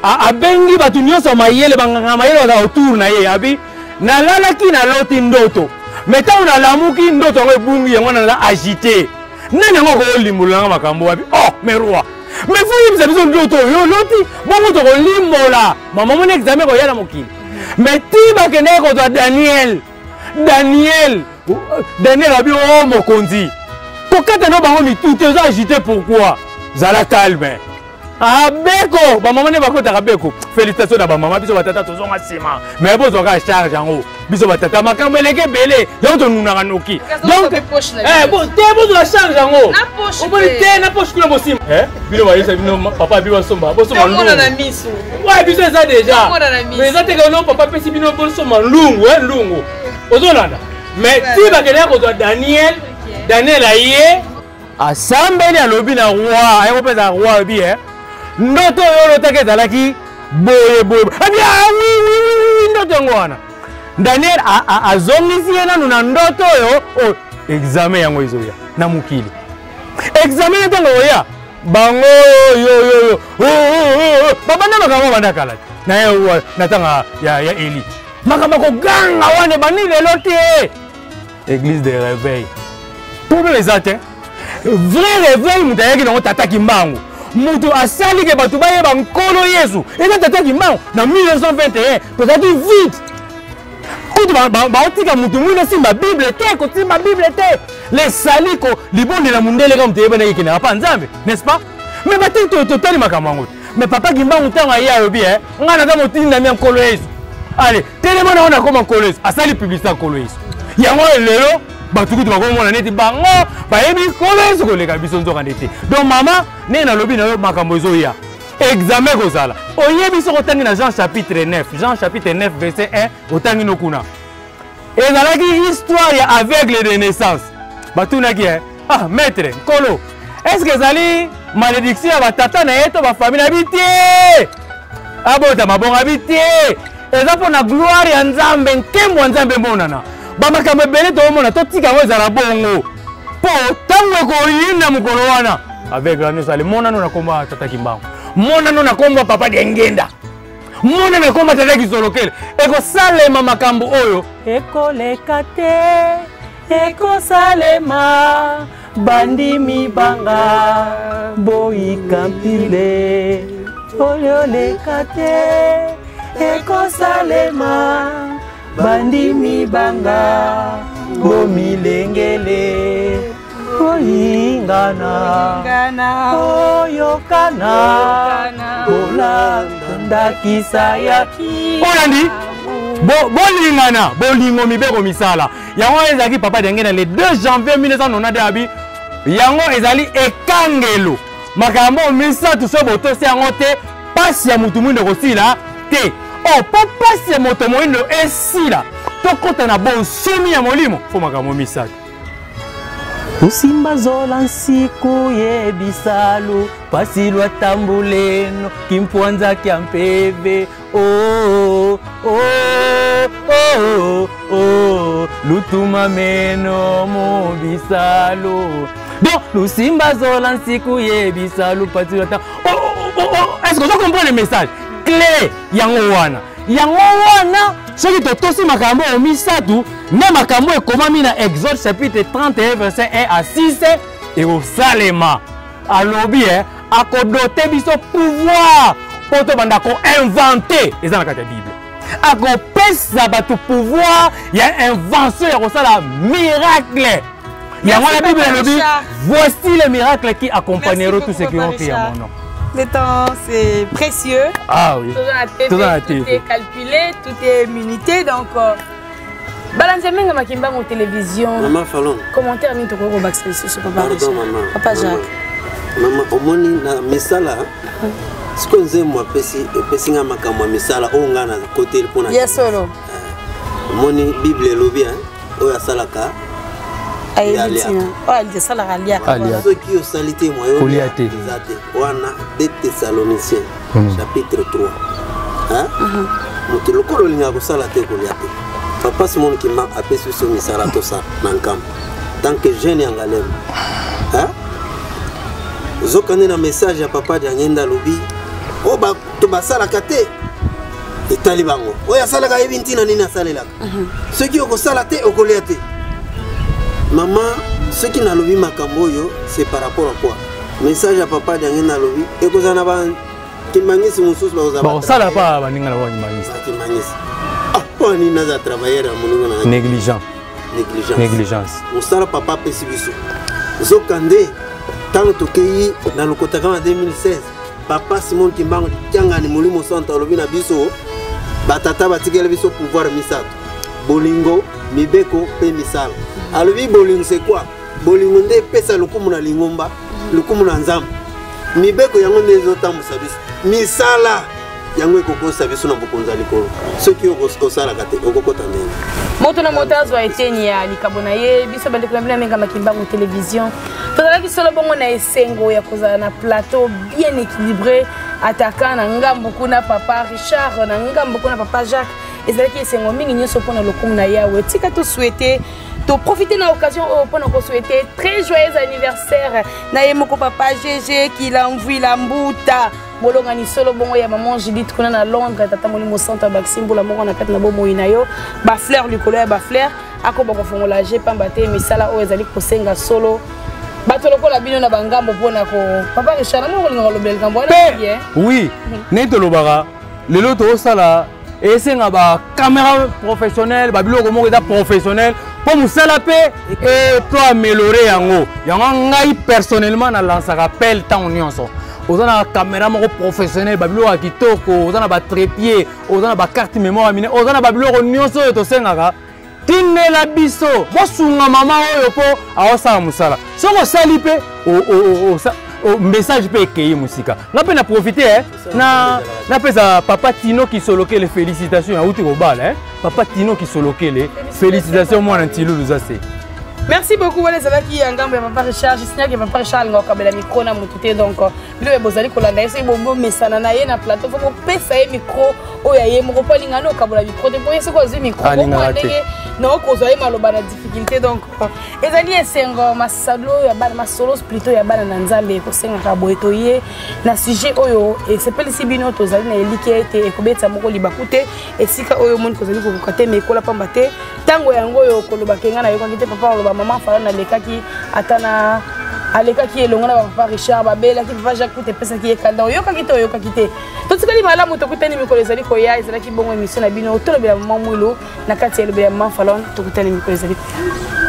abengi bato nyonso ya mayele, banganga mayele bazala autour na ye, abi: "Nalalaki, naloti ndoto, me ntango nalamuki, ndoto yango ebungi. Yango wana naza agité. Nani yango akolimbola nanga makambo?" Wapi? "Oh, mais roi, mais fo yebisa biso ndoto oyo oloti, bongo tokolimbola." Mama, moni examen koya na mokili. Me ti bakendaki kozwa Daniel, Daniel, Daniel abi: "O mokonzi, kokata no bango mitu te. Oza agité pourquoi? Zala calme." Abeko bamama nde bakotaka beko. Félicitation na bamama. Biso batata tozonga nsima, mais bozwaka charge yango. Biso batata makambo eleki ebele, yango tonunaka noki. Donc te, bozwa charge yango. Omoni te na poche kuna bosima bino, bayebisa bino papa bi basomba, bosomba ndungu. Biso eza déjà, mais eza te no papa apesi bino bosomba ndungu, ndungu ozolanda. Mais ti bakendaka kozwa Daniel, Daniel aye, asambeli, alobi na roi, aye kopesa roi, alobi: "Ndoto oyo olotaki ezalaki boye boye." Abi: "Ah oui, oui, oui, ndoto yango wana." Daniel azongisi ye nanu na ndoto oyo. Oyo examen yango ezoya na mokili, examen ntango oya. Bango yo yo yo. Oh, oh, oh, oh. Babanda makambo banda kala te. Na ye na tanga ya ya Eli. Makambo koganga wana ebandi lelo te. Église de réveil. Problème eza te. Vrai réveil moto ayaki nango tata Kimbangu. Moto asali ke bato bayeba Nkolo Yesu. Eza tata Kimbangu na 1921 tozalaki vide. Kutu baotika moto mwino asimba Bible te, kosimba Bible te. Lesali ko libondela mundele kaka moto eyebanaki ekendaka pa Nzambe, n'est-ce pas? Mais batiki totali makambo yango te. Mais papa Kimbangu ntango aye alobi eh, ngai naza motindami ya Nkolo Yesu. Allez, telema na wana akoma Nkolo Yesu, asali publicité ya Nkolo Yesu. Yango oyo lelo bato kutu bakomona neti bango bayebi Nkolo Yesu koleka biso, nzoka nde te. Donc mama, ndenge nalobi na yo, makambo ezoya. Examen kozala. Oyebi soki otangi na Jean chapitre 9, Jean chapitre 9 verset 1, otangi no kuna. Ezalaki histoire ya aveugle de naissance. Batunaki eh, ah maître, Nkolo, est-ce que ezali malédiction ya batata na ye to ba famille na bi te? Abota mabonga bi te. Eza mpo na gloire ya Nzambe, nkembo ya Nzambe emonana. Ba makambo ebele toomona, totika yango ezala bongo. Mpo ntango ekoyinda mokolo wana, aveugle nyonso ale monano na kombo ya tata Kimbangu, monano na kombo ya papa Diangenda, monano na kombo ya tata Kizolokele, ekosalema makambo oyo ekoleka te, ekosalema bandimi banga boyika mpile oyo leka te, ekosalema bandimi banga bomilengele koyingana koyokana kolanda ndakisa ya olandi bolingana bolingo mibeko misala. Yango wana ezalaki papa Diangenda le 2 janvier 1992 abi yango ezali ekangelo makambo misato so botosi yango te, pasi ya moto mwindo ekosila te. Oh, po pasi ya moto moyindo esila, tokota na bonsomi ya molimo, fo makambo misato. Usimba zola nsiku ye bisalu pasi lwa tambuleno kimpwanza kya mpeve oh, oh, oh, oh, lutuma meno mu bisalu. Donc lusimba zola nsiku ye bisalu pasi lwa tambuleno. Oh, oh, oh, oh. Est-ce que vous comprenez le message? Clé yango wana. Yango wana soki totosi makambo oyo misato nde makambo ekomami na Exode chapitre 31 verset 1 à 6 ekosalema. Alobi eh, akodote biso pouvoir mpo tobanda koinvente, eza na kati ya Bible. Akopesa bato pouvoir ya invention ya kosala miracle. Yango la Bible elobi, voici les miracles qui accompagneront tous ceux qui ont crié à mon nom. Le temps, c'est précieux. Ah oui. Tout dans la TV, Tout dans la tout TV. est calculé, tout est minuté. Donc, Balanzi Menga Makimbangu télévision. Maman Falon. Commentaire ni toko bakisa lisusu papa. Pardon Richard. maman. Papa Jacques. Maman, omoni na misala siko nzembo apesi epesi nga makambo ya misala oyo nga na koteli mpona. Yes solo. Omoni Bible elobi hein, oyo asalaka ayebi ntina oyo asalaka aliaka. Soki osali te moyen kolia te eza te. Wana 2 Thessaloniciens chapitre 3. Hein? Moto lokola olingaka kosala te kolia te. Papa Simon Kimbangu apesi biso misala tosala na nkambo tant que jeune ya Ngalema. Hein? Ozokende na message ya papa Diangenda alobi oyo bato basalaka te etali bango, oyo asalaka ayebi ntina nini asalelaka. Soki okosala te okolia te. Mama, soki nalobi makambo oyo c'est par rapport à quoi? Message ya papa Diangenda alobi ekozala na ba kimbangisi mosusu bakozala bakosala pa baninga na bango kimbangisi. Kimbangisi. Ah, mpo nini naza travailleur ya moninga na négligent. Négligence. Négligence. Mosala papa apesi biso. Nzokande ntango tokei na lokotaka na 2016, papa Simon Kimbangu Kiangani Molimo Santo alobi na biso batata batikeli biso pouvoir misato: bolingo, mibeko mpe misala. Alobi bolingo c'est quoi? Bolingo nde epesa lokumu na lingomba, lokumu na Nzambe. Mibeko yango nde ezotambusa biso. Misala yango ekokosa biso na bokonzi ya likolo. Soki osalaka te okokota ndenge. Moto na moto azwa eteni ya likambo na ye. Biso bandeko na bino ya Menga Makimbangu télévision tozalaki solo bongo na esengo ya kozala na plateau bien équilibré, ataka na ngambo kuna papa Richard, na ngambo kuna papa Jacques. Ezalaki esengo mingi nyonso mpona lokumu na Yawe. Tika tosouhaite, toprofite na occasion oyo mpona kosouhaite très joyeux anniversaire na ye moko papa GG Kilamvuila Mbuta, molongani solo bongo ya maman Judith kuna na Londres. Tata Molimo Santo abakisi mbula moko na kati na bomoi na yo, bafleur likolo ya bafleur, akoba kofongola je pamba te misala oyo ezali kosenga solo bato lokola bino na bangambo mpona ko. Papa Richard, namoni kolinga kolobela likambo wana mingi, eh? Oui, ndenge tolobaka lelo, tozosala, esenga bacaméra professionnel, babiloko moko eza professionnel mpo mosala mpe to améliorer yango. Yango ngai personnellement nalansaka appel: ntango nyonso oza na caméra moko professionnel, babiloko ya kitoko, oza na batrépied, oza na bacarte mémoire ya minene, oza na babiloko nyonso oyo tosengaka, tindela biso. Bosunga mama oyo mpo aosala mosala. Soki osali mpe message mpe ekei mosika. Nga mpe na profite na napesa papa Tino Kisolokele félicitation, auti kobala, eh? Papa Tino Kisolokele, félicitation, mwana Ntilulu za se. Merci beaucoup. Wana ezalaki ya ngambo ya papa Richard. Jisinyaki papa Richard alinga kokabela micro na motu te. Donc bino oyo bozali kolanda ye, soki bomesana na ye na plateau, fo bopesa ye micro oyo ya ye moko, mpo alinga nde okabola micro te, mpo ye soki ozwi micro Alingaka te. ndenge naokozwa ye maloba na difficulté. Donc ezali esengo, masalo ya bana, masolo plutôt ya bana na Nzambe ekosengaka boye. Toye na sujet oyo esepelisi bino. Tozali na elikya ete ekobetisa moko libaku te esika oyo omoni kozali kokoka te, ma ekola pamba te ntango yango oyo kolobaka ngai nayokaki te. Papa oloba mama Fala nalekaki ata na alekaki elongo na bapapa Richard, babelaki papa Jacques kute, epesaki ye kanda. Oyokaki te, oyokaki te. Totikali malamu, tokutani mikolo ezali koya. Ezalaki bongo émission na bino Tolobela Mama Mwilu na kati ya Elobela Mama Falon. Tokutani mikolo ezali koya.